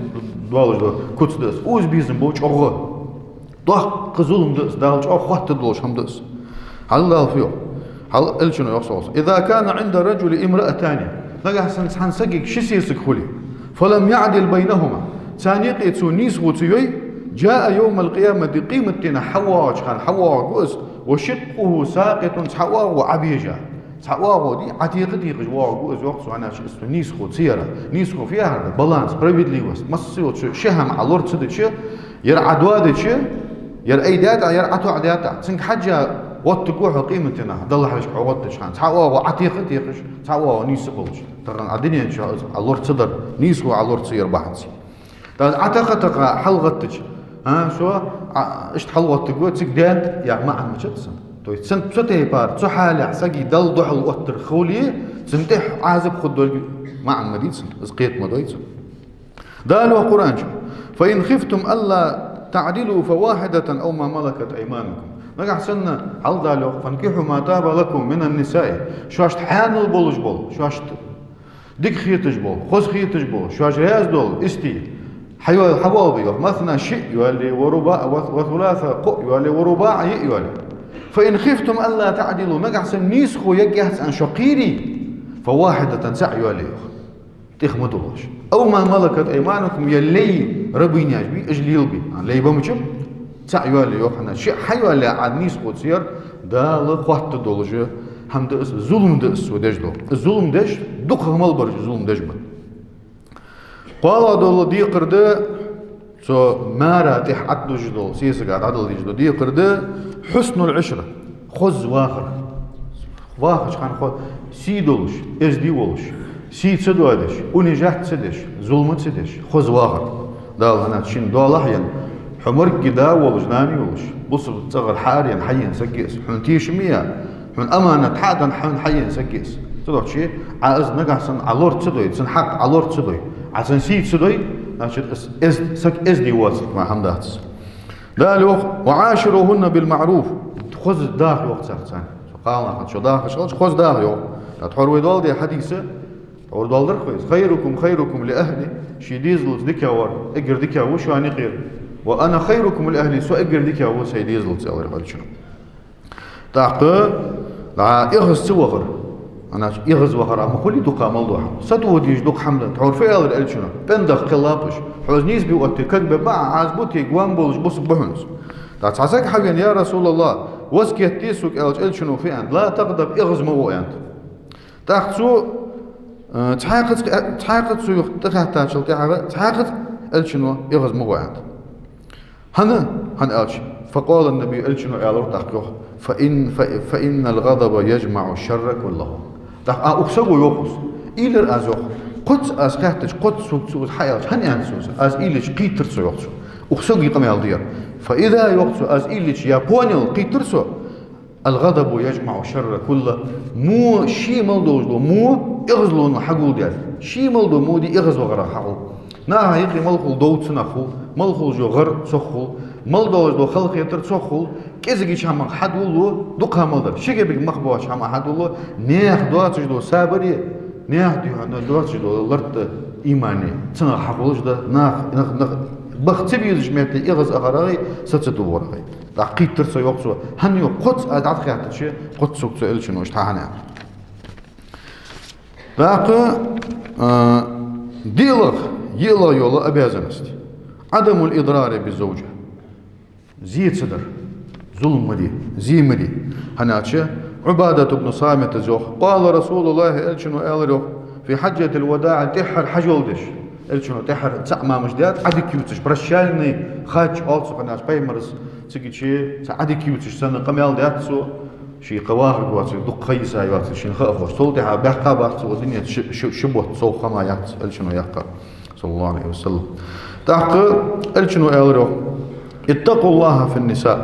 доалаш дола куц да из. Укхаза безам бу чӀоагӀа. Доккха зулам да из, Дала чӀоагӀа хоаттаргдолаш хӀама да из. Хьажал, Дала фу йоах. Хьажал, Элчано йоах, صلى الله عليه وسلم: إذا كان عند الرجل امرأتان. Нагахьа санна цхьан сагага ши сесаг хуле, فلم يعدل بينهما, царна юкъе цо нийсхо ца йой, جاء يوم القيامة, къематдийнахьа хьавоагӀача хана хьавоагӀаргва из, وشقه ساقط, цхьа оагӀув Ӏобежа. Цхьа оагӀув дий, Ӏотеха-техаш воагӀаргва из, йоах цо, хӀана аьлча из цо нийсхо ца яра. Нийсхо фу яхар да? Баланс, справедливость. Масса йолча ши хӀама Ӏа лора ца дича, ер Ӏодоадича, ер айдаьд Ӏа, ер Ӏотоадаьд Ӏа, цунга хьежжа гӀоттаргва хьо къематдийнахьа, Далла хьалхашка хьо гӀоттача хана. Цхьа оагӀув Ӏотеха-техаш, цхьа оагӀув нийса болаш. Тахан Ӏа дунен чу из Ӏа лора ца дар, нийсхо Ӏа лора ца яр бахьанца. ТӀаккха Ӏотеха-теха хьалгӀаттача, а, со, а, иштта хьалгӀоттаргва, цига даьд яха маӀан ма дац цун. То есть цун цу тайпара, цу хьалехь сага Далла духьал оттар хуле, цунна тӀехьа Ӏазап хургдолга маӀан ма дий цун, из кхета ма дой цун. Дала йоах Къуръан чу: فإن خفتم ألا تعدلوا فواحدة أو ما ملكت أيمانكم. Нагахьа санна, хьажал, Дала йоах: فانكحوا ما طاب لكم من النساء. Шоашта хьаьнал болаш бола, шоашта дика хеташ бола, хоза хеташ бола, шоаш раьза дола истий хьайоал-, хьавоалабе, йоах. مثنى, шиъ йоалае, ورباع, و-, وثلاث, кхоъ йоалае, ورباع, йиъ йоалае. فإن خفتم ألا تعدلوا, нагахьа санна нийсхо ергьяц аьнна шо кхийре, فواحدة, цаӀ йоалае, йоах. ТӀех ма дуллаш. أو ما ملكت أيمانكم, е лай рабыняш бий, уж лелабе. А, лай ба мичаб? ЦаӀ йоалае, йоах, хӀана аьлча шиъ хьайоалаяь Ӏа нийсхо ца яр, Дала хоаттаргдолаш хӀама да из, зулам да из цо деш дола. Зулам деш, дукхагӀа мел бараш зулам деш ба. КхоалагӀа дола декхар да, цу мара тӀехьа Ӏодужаш дола, сесага дӀадала дезаш дола декхар да, حسن العشرة, хоза вахар. Вахача хана хо-, сий долаш, эздий волаш, сий ца доадеш, унижать ца деш, зулам ца деш, хоза вахар. Дала, хӀана аьлча шийна доалахьа енна, хьо моргга да волаш, нана йолаш, бусалба цӀагӀара хьаараенна хьаена саг я из, хьона тешаме я, хьона аманат хьа а денна, хьона хьаена саг я из. Цудухьа Ӏа из нагахьа санна Ӏа лора ца дой, цун хьакъ Ӏа лора ца дой, Ӏа цун сий ца дой, значит, из, из, саг эздий воацилга мара хӀама дац из. Дала йоах: وعاشروهن بالمعروف. Хоза даха, йоах, царца. Цу кхалнаха чу дахаш хилча, хоза даха, йоах. ТӀаккха тхьовра вай доаладаь хьадис, тхьовра доаладаьр-кх вай из: خيركم خيركم لأهله. Ший дезалца дикагӀвар эггара дикагӀа ва шоана юкъера. وأنا خيركم لأهلي, со эггара дикагӀа ва сай дезалца, аьлар Элчано. ТӀаккха, дӀа, эгӀаз ца вахар. ХӀана аьлча эгӀаз вахар а ма хулий дукха мел дола хӀама. Сатоха дезаш дукха хӀама да. Тхьовра фу аьлар Элчано? ПӀендаха кхеллаб уж. Хьо из нийсбе оттае кагбе баӀа, Ӏазап бу те, гом болаш бусалба ба хьона из. ТӀаккха цхьа саг хьавена: يا رسول الله, васкет де сога, аьлча, Элчано фу аьннад? لا تغضب, эгӀаз ма гӀо, аьннад. ТӀаккха цо, э, цхьаькхаза, э, цхьаькхаза цо юха тӀахаьттачул тӀехьагӀа, цхьаькхаза Элчано эгӀаз ма гӀо, аьннад. ХӀана? ХӀана аьлча, فقال النبي, Элчано аьлар тӀаккха, йоах: فإن، ف-، فإن الغضب يجمع الشر كله. ТӀаккха а укх саго йоах из: уйла йир аз, йоах, кхозза аз хаьттача, кхозза сога цо из хьааьлча, хӀана аьннад цо из? Аз уйла йича кхийттар цо, йоах цо. Укх сога къамаьл ду ер. فإذا, йоах цо, аз ийлича, я понял, кхийттар со, الغضب يجمع الشر كله, мо ший мел долаш дола мо эгӀазло хьагулдаьд. Ший мел дола мо ди эгӀазвахарах хьагул. Наха юкъе мел хул дов цунах хул, мел хулаш йола гӀар цох хул, мел долаш дола халахетар цох хул, кӀезигача хӀамах хьадувлало, дукха хӀама дар. Ши кепиг мах боацача хӀамах хьадувлало, наьха доацаш дола сабаре, наьха духьа доацаш дола лард а, иман а цунах хьахулаш да, нах, нах, нах, баха ца безача метте эгӀазахарах а, са ца дувларах а. ТӀаккха кхийттар со, йоах цо, хӀана йоах, кхозза аз дӀахаьттача, кхозза сога цу Элчано иштта хьанеа. ТӀаккха, а, диълагӀа, йиълагӀа йола обязанность. عدم الإضرار بالزوجة. Зе ца дар. Зулам ма де, зе ма де. ХӀана аьлча, Ӏубадат ибн Самита йоах: قال رسول الله, Элчано аьлар йоах, في حجة الوداع, тӀеххьара хьажол деш. Элчано тӀеххьара цаӀ мамаш даьд, Ӏадика ювцаш, прощальный хач оал цох, хӀана аьлча пайхамара цигача цхьа Ӏадика ювцаш санна къамаьл даьд цо, ший кхы вахаргвоацилга, дукха ха йиса йоацилга шийна ха а ховш. Цул тӀехьагӀа баьккха бац цо дунен тӀа ши, ши, ши бутт, сов ха ма яц Элчано яьккха, صلى الله عليه وسلم. ТӀаккха Элчано аьлар йоах: اتقوا الله في النساء.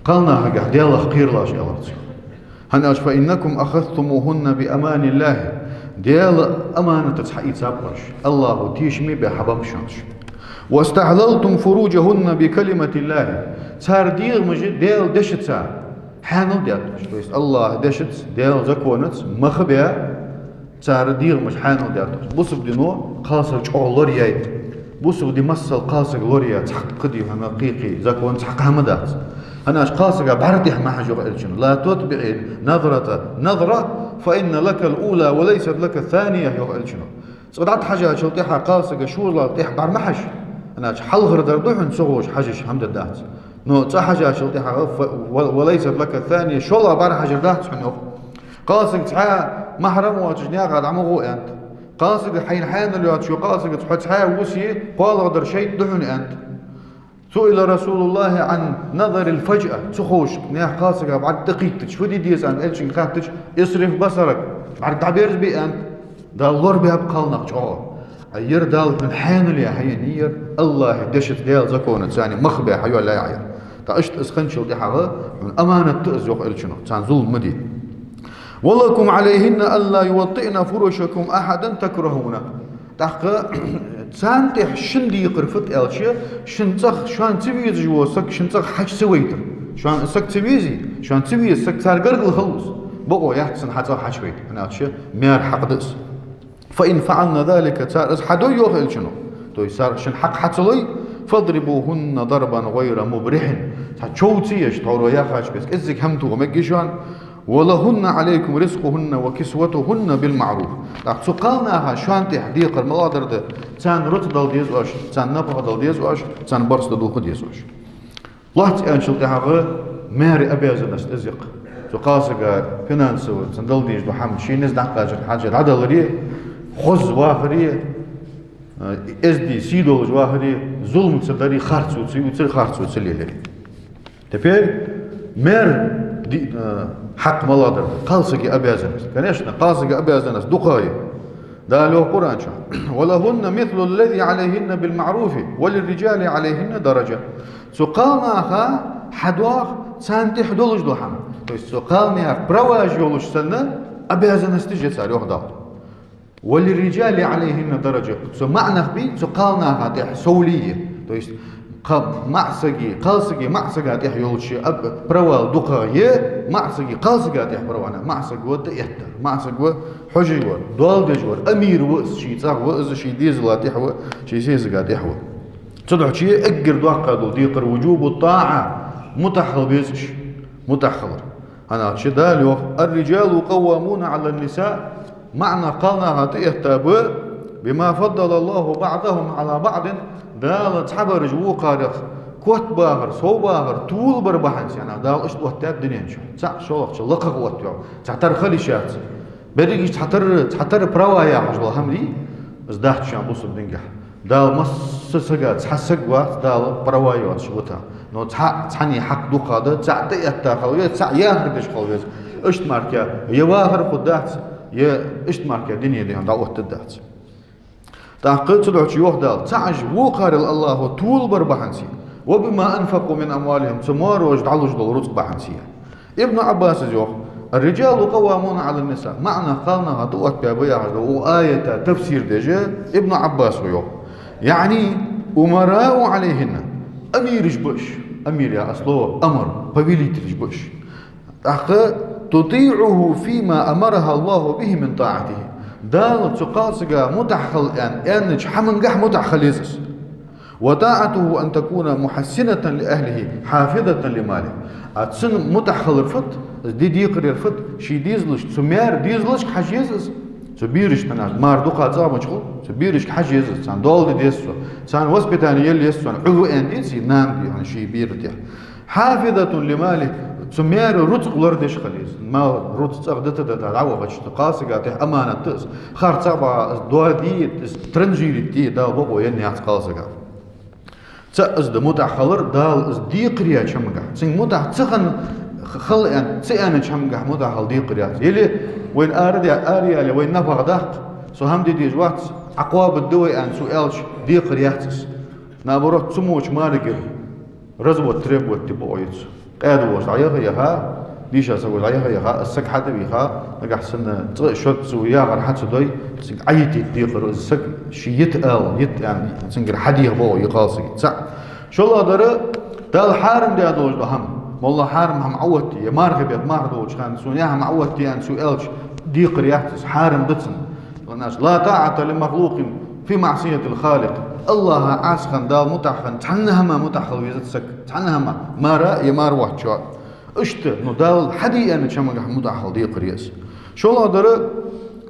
Кхалнахагахьа Даьлах кхералаш, аьлар цо. ХӀана аьлча, فإنكم أخذتموهن بأمان الله. Даьла аманатаца хьаийцаб уж. АллахӀа тешаме баь хьабеннаб шоана уж. واستحللتم فروجهن بكلمة الله. Цар дегӀамаш Даьла дешаца хьаьнал даьд уж. То есть АллахӀа дешаца, Даьла законаца мах баь, цар дегӀамаш хьаьнал даьд уж. Бусалба дино кхалсаг чӀоагӀа лораяьй. Бусалба ди массал кхалсаг лораяь, цхьаккха ди хӀама, кхы-кхы закон цхьаккха хӀама дац. ХӀана аьлча кхалсага бӀарга тӀехьа ма хьажа, йоах Элчано. لا تتبع النظرة النظرة فإن لك الأولى وليست لك الثانية, йоах Элчано. Цкъа дӀатӀахьажачул тӀехьагӀа кхалсага шозлагӀа тӀехьа бӀарга ма хьажа. ХӀана аьлча хьалхара дар да хьона, ца ховш хьажаш хӀама да дац. Но цкъа хьажачул тӀехьагӀа фа-, ва-, وليست لك الثانية, шоллагӀа бӀарга хьажар дац хьона, йоах. Кхалсаг цхьа махьрам воацача наькъа дӀа ма гӀо, аьннад. Кхалсаг хьайна хьаьнал йоацаш йола кхалсагаца хьо цхьаь вусе, кхоалагӀа дар шайтӀа да хьона, аьннад. سئل رسول الله عن النظر الفجأة. Ца ховш наьха кхалсага бӀарга тӀакхийттача, фу де деза аьнна, Элчанга хаьттача, اصرف بصرك, бӀарга дӀаберзабе, аьннад. Дала лорабаьб кхалнах чӀоагӀа. Ай, ер Дала хьона хьаьнал яь хьаеннай ер, АллахӀа дешаца, Даьла законаца царна мах баь хьайоалаяьй ер. ТӀаккха иштта из хинначул тӀехьагӀа хьона аманат да из, йоах Элчано, царна зулам ма де. ولكم عليهن ألا يوطئن فرشكم أحدا تكرهونه. ТӀаккха царна тӀехьа шун декхар фуд аьлча, шун цӀагӀа, шоана ца везаш вола саг шун цӀагӀа хьачу ца вайтар. Шоана саг ца везий, шоана ца веза саг цар гаргара хилалца, бокъо яц цунна хьа цӀагӀа хьачувайта, хӀана аьлча маьра хьакъ да из. فإن فعلن ذلك, цар из хьадой, йоах Элчано, то есть цар шун хьакъ хьа ца лой, فاضربوهن ضربا غير مبرح, цхьа чов ца еш, тхьовра яхача беса, кӀеззига хӀама тоха мегаргья шоана, ولهن عليكم رزقهن وكسوتهن بالمعروف. ТӀаккха цу кхалнаха шоана тӀехьа декхар малагӀа дар да: царна рузкъа дала деза оаш, царна напагӀа дала деза оаш, царна барзкъа дулха деза оаш. Лоацца аьнначул тӀехьагӀа маьра обязанность да из йоах. Цу кхалсага финансово цунна дала дезаш дола хӀама, ший низ дӀакхачар хьажа дӀадаларе, хоза вахаре, э, эздий, сий долаш вахаре, зулам ца даре, харцо ца ювцаре, харцо ца леларе. Теперь маьра ди-, э, хьакъ малагӀа дар да? Кхалсага обязанность. Конечно, кхалсага обязанность дукха я. Дала йоах Къуръан чу: ولهن مثل الذي عليهن بالمعروف وللرجال عليهن درجة. Цу кхалнаха хьадоагӀа царна тӀехьа долаш дола хӀама. То есть цу кхалнаьха праваш йолаш санна, обязанносташ я цар, йоах Дала. وللرجال عليهن درجة. Цу маӀа нах бий, цу кхалнаха тӀехьа совлие. То есть кха-, маӀа сага, кхалсага маӀа сага тӀехьа йолча аб-, правал дукхагӀа я маӀа сага кхалсага тӀехьа правана. МаӀа саг ва дӀаэттар, маӀа саг ва хьожаш вар, доал деш вар, амир ва из, ший цӀагӀа ва из, ший дезала тӀехьа ва, ший сесага тӀехьа ва. Цудухьа эггара доккха дола декхар وجوب الطاعة, мутӀахьа хила беза уж, мутӀахьа хилар. ХӀана аьлча Дала йоах: الرجال قوامون على النساء, маӀа нах кхалнаха тӀаэттаб, بما فضل الله بعضهم على بعض, Дала цхьабараш вокхарех котбахар, совбахар, толабар бахьанца, яӀни Дала иштта оттадаьд дунен чу. ЦаӀ шоллагӀчул лакхагӀа оттаваьв, цхьатарра хила йиш яц. Берригаш цхьатарра, цхьатарра права яхаш дола хӀама дий, из дац шоана бусалба дингахьа. Дала массаза сага, цхьа саг вац Дала права йоацаш вита. Но цхьа, цхьанне хьакъ дукха да, цаӀ тӀаэтта хила веза, цаӀ яхар деш хила веза. Иштта мара е вахар хургдац, е иштта мара дуне дӀаоттаргдац. ТӀаккха цудухьа йоах Дала, цхьа Ӏаш вокхарел АллахӀо толабар бахьан долаш, «وبما أنفقوا من أموالهم», цу маьрашта дӀалуш дола рузкъа бахьан долаш. Ибн Ӏаббаса йоах: «الرجال قوامون على النساء». МаӀан кхалнаха тӀаоттабаь ба яхаш да укх аята тафсир деш Ибн Ӏаббаса йоах. يعني أمراء عليهن. Амираш ба уж. Амир яха слово амр, повелителаш ба уж. ТӀаккха: «تطيعه فيما أمرها الله به من طاعته». Дала цу кхалсага мутӀахьа хила аьнна, аьннача хӀамангахьа мутӀахьа хила еза из. «وطاعته أن تكون محسنة لأهله حافظة لماله». А цунна мутӀахьа хилар фуд, из де декхар яр фуд, ший дезалашка, цу маьра дезалашка хьажа еза из. Цу берашка, хӀана аьлча мар дукха цӀагӀа мича хул, цу берашка хьажа еза из, царна доал де деза цо, царна воспитание яла еза цо, Ӏу ву аьнна деций нана, дий хьона, ший бера тӀа. «حافظة لماله», цу маьра рузкъа лорадеш хила еза. Мал, рузкъа цӀагӀа дита-дита дӀавахача, цу кхалсага тӀа аманат да из. Харцахьа баха из доа дийя, из транжирить де Дала бокъо енна яц кхалсага. ЦаӀ из да мутӀахьа хилар, Дала из декхар яьча хӀамангахьа. Цунга мутӀахьа ца хинна хила аьнна, ца аьннача хӀамангахьа мутӀахьа хила декхар яц. Или вайна ара де, ара яьле, вайна напагӀа даккха, со хӀама де дезаш вац, Ӏа кхоабаргда вай аьнна цо аьлча, декхар яц из. Наоборот, цу моча марагара развод требовать де бокъо я цо. Къаьда волча дӀаяха а яха, дийша саго дӀаяха а яха, из саг хьатӀавийха, нагахьа санна цкъа а шозза цо яхар хьа ца дой, цунга Ӏайитийта декхар, из саг ше йита ала, йита аьнна, цунгара хьадеха бокъо я кхалсага. ЦаӀ. ШоллагӀдар, Дала хьарам даь долаш дола хӀама. МоллагӀа хьарам хӀама Ӏооттае, е мархий бетта марха долча хана сона яа хӀама Ӏооттае аьнна цо аьлча, декхар яц из, хьарам да цунна. Ванаш: «لا طاعة لمخلوق في معصية الخالق». АллахӀа Ӏаса хинна, Дала мутӀахьа хинна, цхьанна хӀаман мутӀахьа хила везац саг, цхьанна хӀаман, мара е мар воацачоа. Иштта, ну, Дала хьаде аьннача хӀамангахьа мутӀахьа хила декхар я из. ШоллагӀдар,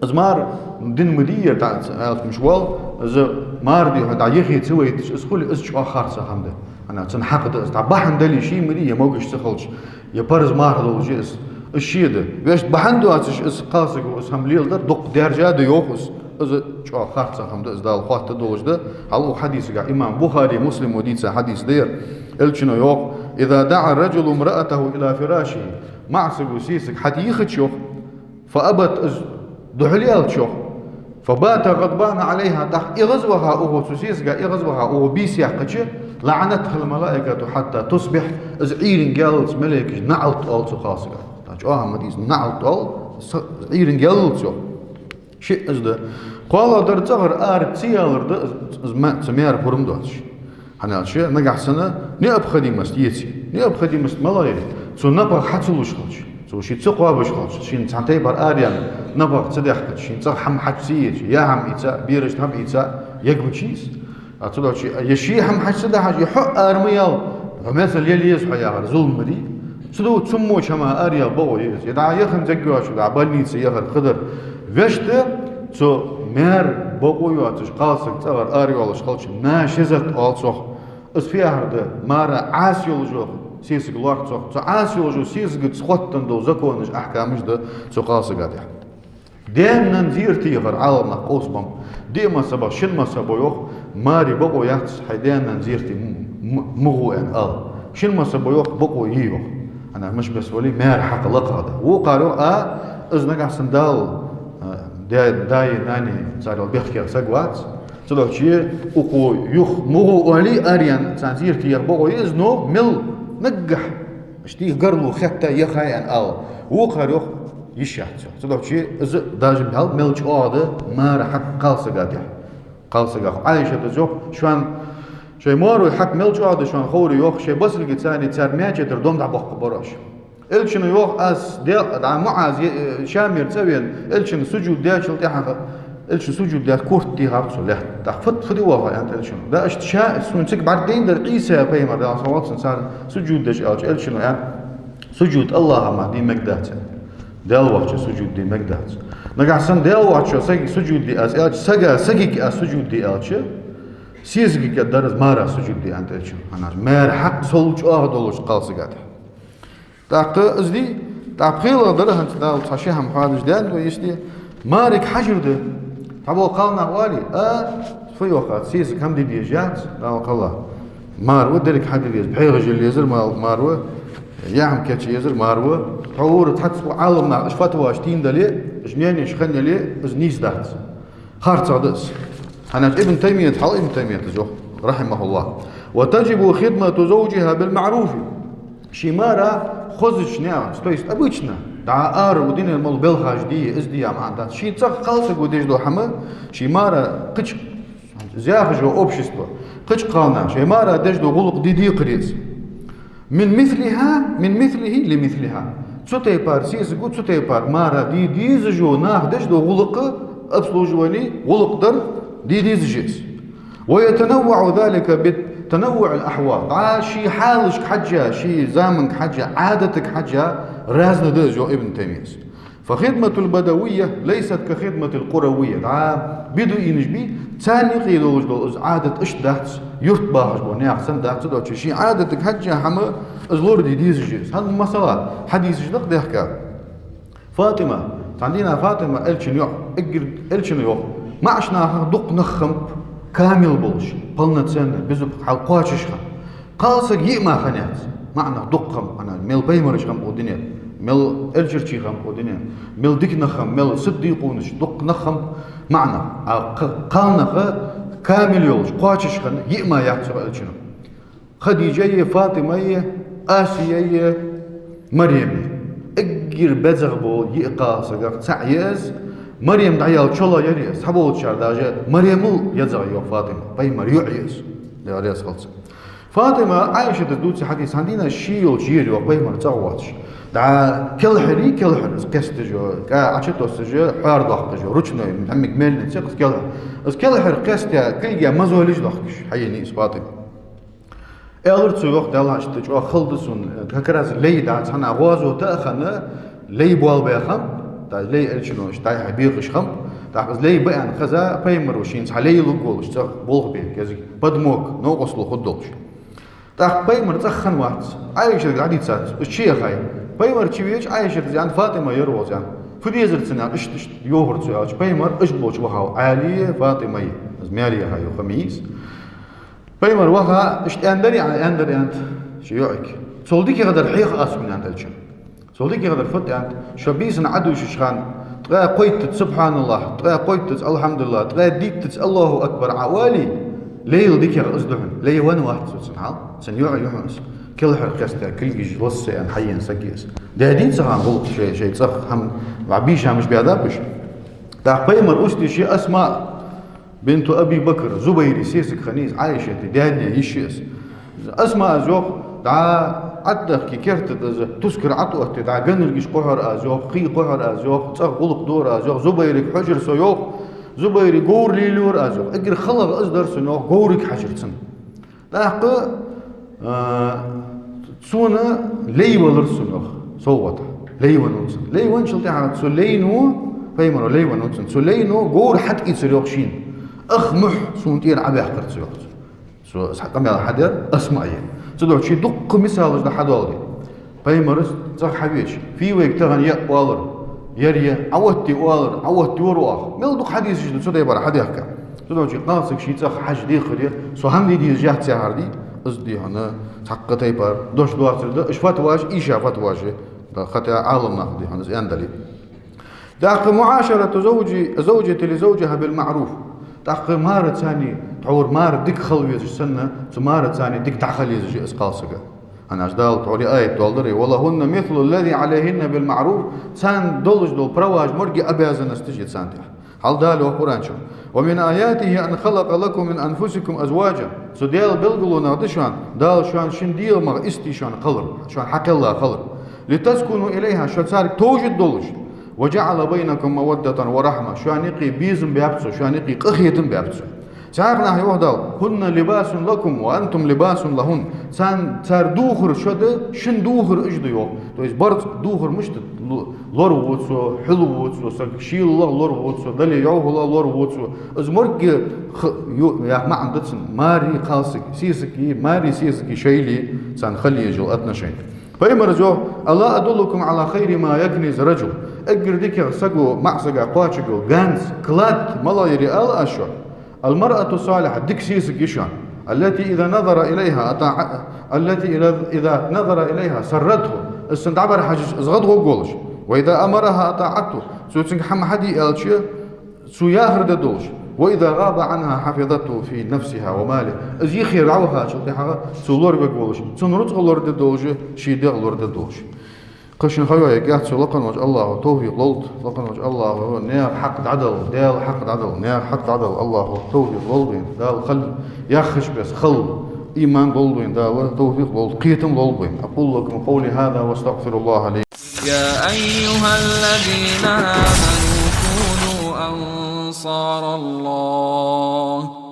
из мар дин ма дий ер, тӀа аьлча мишта вал, из мар, дий хьона, дӀа яхе ца вайташ из хуле, из чӀоагӀа харцахьа хӀама да. ХӀана, цун хьакъ да из. ДӀа бахьан дале, ше ма дий, е могаш ца хилча, е парз марха долаш я из. Из ше да. Вешта бахьан доацаш из кхалсаго из хӀама леладар дукха даьржа да йоах из. Из чӀоагӀа харцахьа хӀама да из, Дала хоаттаргдолаш да. Хьал укх хьадисагахьа имам Бухари, Муслимо дийца хьадис да ер. Элчано йоах: «إذا دعا الرجل امرأته إلى فراشه». МаӀа саго сесаг хьатӀаийхача йоах, «فأبت», из духьале аьлча йоах, «فبات غضبان عليها», тӀаккха эгӀазваха укхо, цу сесага эгӀазваха укхо бийса яьккхача, «لعنتها الملائكة حتى تصبح», из Ӏуйранга яллалца малейкаша наӀалт оал цу кхалсага. ТӀаккха чӀоагӀа ма дий из, наӀалт оал, са-, Ӏуйранга яллалца йоах. Шиъ из да. КхоалагӀдар, цӀагӀара ара ца ялар да из, из ма-, цу маьра пурам доацаш. ХӀана аьлча, нагахьа санна необходимость еце. Необходимость малагӀа я? Цо напагӀа хьа ца луш хилча, цо ше ца кхоабаш хилча, шийна цхьан тайпара ара яьнна напагӀа ца даьхкача, шийна цӀагӀа хӀама хьачу ца еча, яа хӀама ийца, берашта хӀама ийца, ягмача из. А цудухьа, е ше хӀама хьачу ца дахьаш, е хьо ара ма ял, хьо мецал яла еза хьо яхар зулам ма дий. Цудухьа цу моча хӀаман ара яла бокъо я из. Е дӀа яханза эггоачу, дӀа больнице яхар, кхыдар. Вешта, цу маьра бокъо йоацаш кхалсаг цӀагӀара ара йоалаш хилча, нашизат оал цох. Из фу яхар да? Мара Ӏаса йолаш йола сесаг лоархӀ цох. Цу Ӏаса йолаш йолча сесагаца хоттаденна дола законаш, ахькамаш да цу кхалсага тӀа. Даьна-нанна зерат яхар, Ӏаламнаха къовсам ба, диъ мазхӀабах шин мазхӀабо йоах, маре бокъо яц хьай даьна-нанна зерат м-, м-, ма гӀо аьнна ала. Шин мазхӀабо йоах, бокъо я йоах. ХӀана, мишта бесса вале, маьра хьакъ лакхагӀа да. Вокхар йоах, а, из нагахьа санна Дала, а, даь-, даи нанеи царел бехке саг вац. Цудухьа укхо юха ма гӀо оале, ара яьнна царна зерат яха бокъо я из, но мел наггахьа, иштта гарло хетта яхай аьнна ала. Вокхар йоах, йиш яц йоах. Цудухьа из даже мел, мел чӀоагӀа да мара хьакъ кхалсага тӀа. Кхалсагах. Ӏайшата йоах, шоана шоай маьрий хьакъ мел чӀоагӀа да шоана ховре йоах, шоай басилгацани цар маьча тӀара дом дӀабоаккхаргбар оаш. Элчано йоах, аз де-, дӀа МуӀаз, е-, Шамера цӀавена, Элчано сужуд даьчул тӀехьагӀа, Элчано сужуд даь корта тийхаб цо лаьтта. ТӀаккха фат-, фу де воалл хьо, аьннад Элчано. Да, иштта ша, сона цига бӀаргадайнадир Ӏийса пайхамар, Дала салам хилда цунна, царна сужуд деш, аьлча, Элчано аьннад: «Сужуд АллахӀа мара де мегаргдац», аьннад. Даьла воацачоа сужуд де мегаргдац. Нагахьа санна Даьла воацачоа сага сужуд де аз аьлча, сага, сагага аз сужуд де аьлча, сесагага дар из мара сужуд де, аьннад Элчано. ХӀана аьлча маьра хьакъ сел чӀоагӀа долаш кхалсага тӀа. ТӀаккха из дий, тӀаккха пхелагӀдар, хӀанз Дала цхьа ши хӀама хьоадеш даьннад вай, йисте, марага хьажар да. Цхьабола кхалнах оалий: «А, фу йоах аз, сесага хӀама де дезаш яц, Дала кхелла. Мар ва, деррига хьаде деза, пхьегӀаш яла езар мар, мар ва, яа хӀама кийча езар мар ва». Тхьовра цхьацца Ӏаламнаха уж фатваш тийна дале, уж мненеш хинна яле, из нийса дац. ХарцахӀа да из. ХӀана аьлча Ибн Таймият, хьал Ибн Таймият из йоах, рахьимахуллахӀ: «وتجب خدمة زوجها بالمعروف». Ший мара хозача наьха, то есть обычно, дӀа ара укх дунен мел балхаш дий, из дий яха маӀан дац. Ший цӀагӀа кхалсаго деш дола хӀама, ший мара кхыча, из яхаш йола общество, кхыча кхалнаха шоай мара деш дола гӀулакх де декхар я из. «من مثلها، من مثله لمثلها». Цу тайпара сесаго цу тайпара мара де дезаш йола, наха деш дола гӀулакх, обслуживание, гӀулакх дар де дезаш я из. «ويتنوع ذلك بتنوع الأحوال». ДӀа ший хьалашка хьежжа, ший заманга хьежжа, Ӏадатага хьежжа разный да из, йоах Ибн Таймияс. «فخدمة البدوية ليست كخدمة القروية». ДӀа бедуинаш бий, царна юкъе долаш дола из Ӏадат иштта дац, юрта бахаш бола наьха санна дац, цудухьа ший Ӏадатага хьежжа хӀама из лораде дезаш я из. ХӀанз масала, хьадисаш да-кх даьхка. ФатӀима, цхьан дийнахьа ФатӀима, Элчан йоӀ, эггара, Элчано йоах, маӀача нахах дукха нах хиннаб камил болаш, полноценный, безуп-, хьал кхоачаш хинна. Кхалсаг йиъ мара хиннаяц, маӀа нах дукха хиннаб, хӀана, мел пайхамараш хиннаб укх дунен, мел элчарчий хиннаб укх дунен, мел дика нах хиннаб, мел сиддикъунаш, дукха нах хиннаб маӀа нах. А кх-, кхалнах камил йолаш, кхоачаш хинна йиъ мара яц, йоах Элчано. Хадижа я, ФатӀима я, Асия я, Марем я. Эггара безагӀа бола йиъ кхалсагах цаӀ я из. Марем дӀаяьлча чӀоагӀа яр из. Цхьаболчар даже Маремал езагӀа я, йоах, ФатӀима. Пайхамара йоӀ я из. Даьла раьза хилва цунна. ФатӀима Ӏайшатас дувц хьадис, цхьан дийнахьа ше йолча ер, йоах, пайхамар цӀагӀа воацаш. ДӀа келхьар, келхьар из кхесташ, кӀа Ӏочутоссаш, хьоар доаккхаш, ручной, хӀамиг мельница, из келхьар. Из келхьар кхестаяь, кулгех мозолаш доахкаш хьаенай из ФатӀима. Аьлар цо, йоах, Даьла, иштта чӀоагӀа хала да сона, как раз лай да, цхьаннахьа гӀазот а хинна, лай болабаь хиннаб, даже лай Элчано иштта дӀай-хьай бекъаш хиннаб, тӀаккха из лай ба аьнна хеза, пайхамаро шийна цхьа лай лургволаш, цӀагӀа болх бе, кӀезига подмога, новкъостал хургдолаш. ТӀаккха пайхамар цӀагӀа хиннавац, Ӏайшатага дӀадийцад цо, из чу яхай. Пайхамар чувеча, Ӏайшатас аьннад: «ФатӀима яр хьо из», аьнна. Фу дезар цунна, аьнна, иштта, иштта йоахар цо аьлча, пайхамар уж болча вахав, Ӏали а, ФатӀима а, из маьре яхай, йоах, хӀама я из. Пайхамар ваха, иштта аьннадарий, аьннадар, аьннад ший йоӀага. Цул дикагӀа дар хьех аз хьона, аьннад Элчано. Цул дикагӀа дар фуд, аьннад, шо бийсанна Ӏодувшача хана, ткъаь кхойттац «СубхьаналлахӀ», ткъаь кхойттац «АлхьамдулиллахӀ», ткъаь дийттац «АллахӀу акбар» Ӏооале, лай дикагӀа из да хьона. Лай венна вац цо цунна хьал, цун йоӀ я хьона из. Келхьар кхестаяь, кулгаш лоссаяь хьаена саг я из. Даьдий цу хана гӀулакх шоай, шоай цӀагӀа хӀама, вай бийша хӀамаш баьдаб уж. ТӀаккха пайхамар устийша Асмаъ бинту Аби Бакр, Зубайра сесаг хиннай из, Ӏайшата даь-наьна йиша я из. Асмаъас йоах, дӀа Ӏаддахке керта тӀа из тускар ӀотӀаоттае, дӀа ганаргаш кхухьар аз, йоах, кхий кхухьар аз, йоах, цӀагӀа гӀулакх дора аз, йоах, Зубайрага хьожар со, йоах, Зубайра говр лелайора аз, йоах. Эггара халагӀа из дар сона, йоах, говрага хьажар цунна. ТӀаккха, а, цунна лай валар сона, йоах, совгӀата. Лай веннав цунна. Лай венначул тӀехьагӀа цу лайно, пайхамаро лай веннав цунна, цу лайно говр хьатӀаийцар, йоах, шийна. Ах мухь сона тӀера Ӏобаьккхар цо, йоах. Цо, цо из къамаьл хьадер Асмаъа. Цудухьа ший дуккха мисалаш да хьадоаладаь. Пайхамар цӀагӀа хьавеча, фу я вайга тахан яа оалар, яр я, Ӏооттае оалар, Ӏооттайора оаха. Мел дукха хьадисаш да цу тайпара хьадаьхка. Цудухьа кхалсаг ший цӀагӀа хьажа декхар я, со хӀама де дезаш яц яхар дий, из дий хьона цхьаккха тайпара дош доацар да, уж фатваш, ийша фатваш, да, хатӀа Ӏаламнаха дий хьона из аьннадале. ТӀаккха معاشرة الزوج، الزوجة لزوجها بالمعروف. ТӀаккха мараца, тхьовра мара дика хила везаш санна, цу мараца дика дӀахила езаш я из кхалсага. ХӀана аьлча Дала тхьовра аят доаладир: «ولهن مثل الذي عليهن بالمعروف», царна долаш дола праваш, моргӀий обязанносташ я царна тӀа. Хьал Дала йоах Къуръан чу: «ومن آياته أن خلق لكم من أنفسكم أزواجا». Цу Даьла белгалонех да шоана, Дала шоана шун дегӀамах истий шоана кхелар, шоана хьакхелла хилар. «لتسكنوا إليها», шо царга товш долаш. «وجعل بينكم مودة ورحمة», шоана юкъе безам баьб Цо, шоана юкъе къахетам баьб Цо. Цхьаькханахьа йоах Дала: «هن لباس لكم وأنتم لباس لهن». Царна, цар дувхар шо да, шун дувхар уж да, йоах. То есть барзкъа дувхар мишта да? Ло-, лораву цо, хьулву цо, саг шийллалехь лораву цо, дале йӀовхалехь лораву цо. Из моргӀий х-, ю-, яха маӀан да цун, мари кхалсаг, сесаги, мари сесаги шоайла царна хила езаш йола отношени. Пайхамара йоах: «ألا أدلكم على خير ما يكنز الرجل». Эггара дикагӀа саго, маӀа сага кхоачаргйола ганз, клад малагӀа я ала аз шоана? «المرأة الصالحة», дика сесаг я шоана. «التي إذا نظر إليها أطاع-، التي إذا، إذا نظر إليها سرته». Из цунна дӀабӀарахьежача, из гӀадгӀоргволаш. «وإذا أمرها أطاعته». Цо цунга хӀама хьаде аьлча, цо яхар де долаш. وإذا غاب عنها حفظته في نفسها وماله. Из йиххьера дӀавахачул тӀехьагӀа цо лоравергволаш, цун рузкъа лорадергдолаш, ший дегӀ лорадергдолаш. Кхы шин хьайоа эггара цо лакхаволча АллахӀа товфикъ лолда, лакхаволча АллахӀа наьха хьакъ дӀадала, Даьла хьакъ дӀадала, наьха хьакъ дӀадала АллахӀа товфикъ лолда вайна, Дала хала яххача беса хала иман лолда вайна, Дала товфикъ лолда, кхетам лолда вайна. أقول لكم قولي هذا وأستغفر الله لي. يا أيها الذين آمنوا كونوا أنصار الله.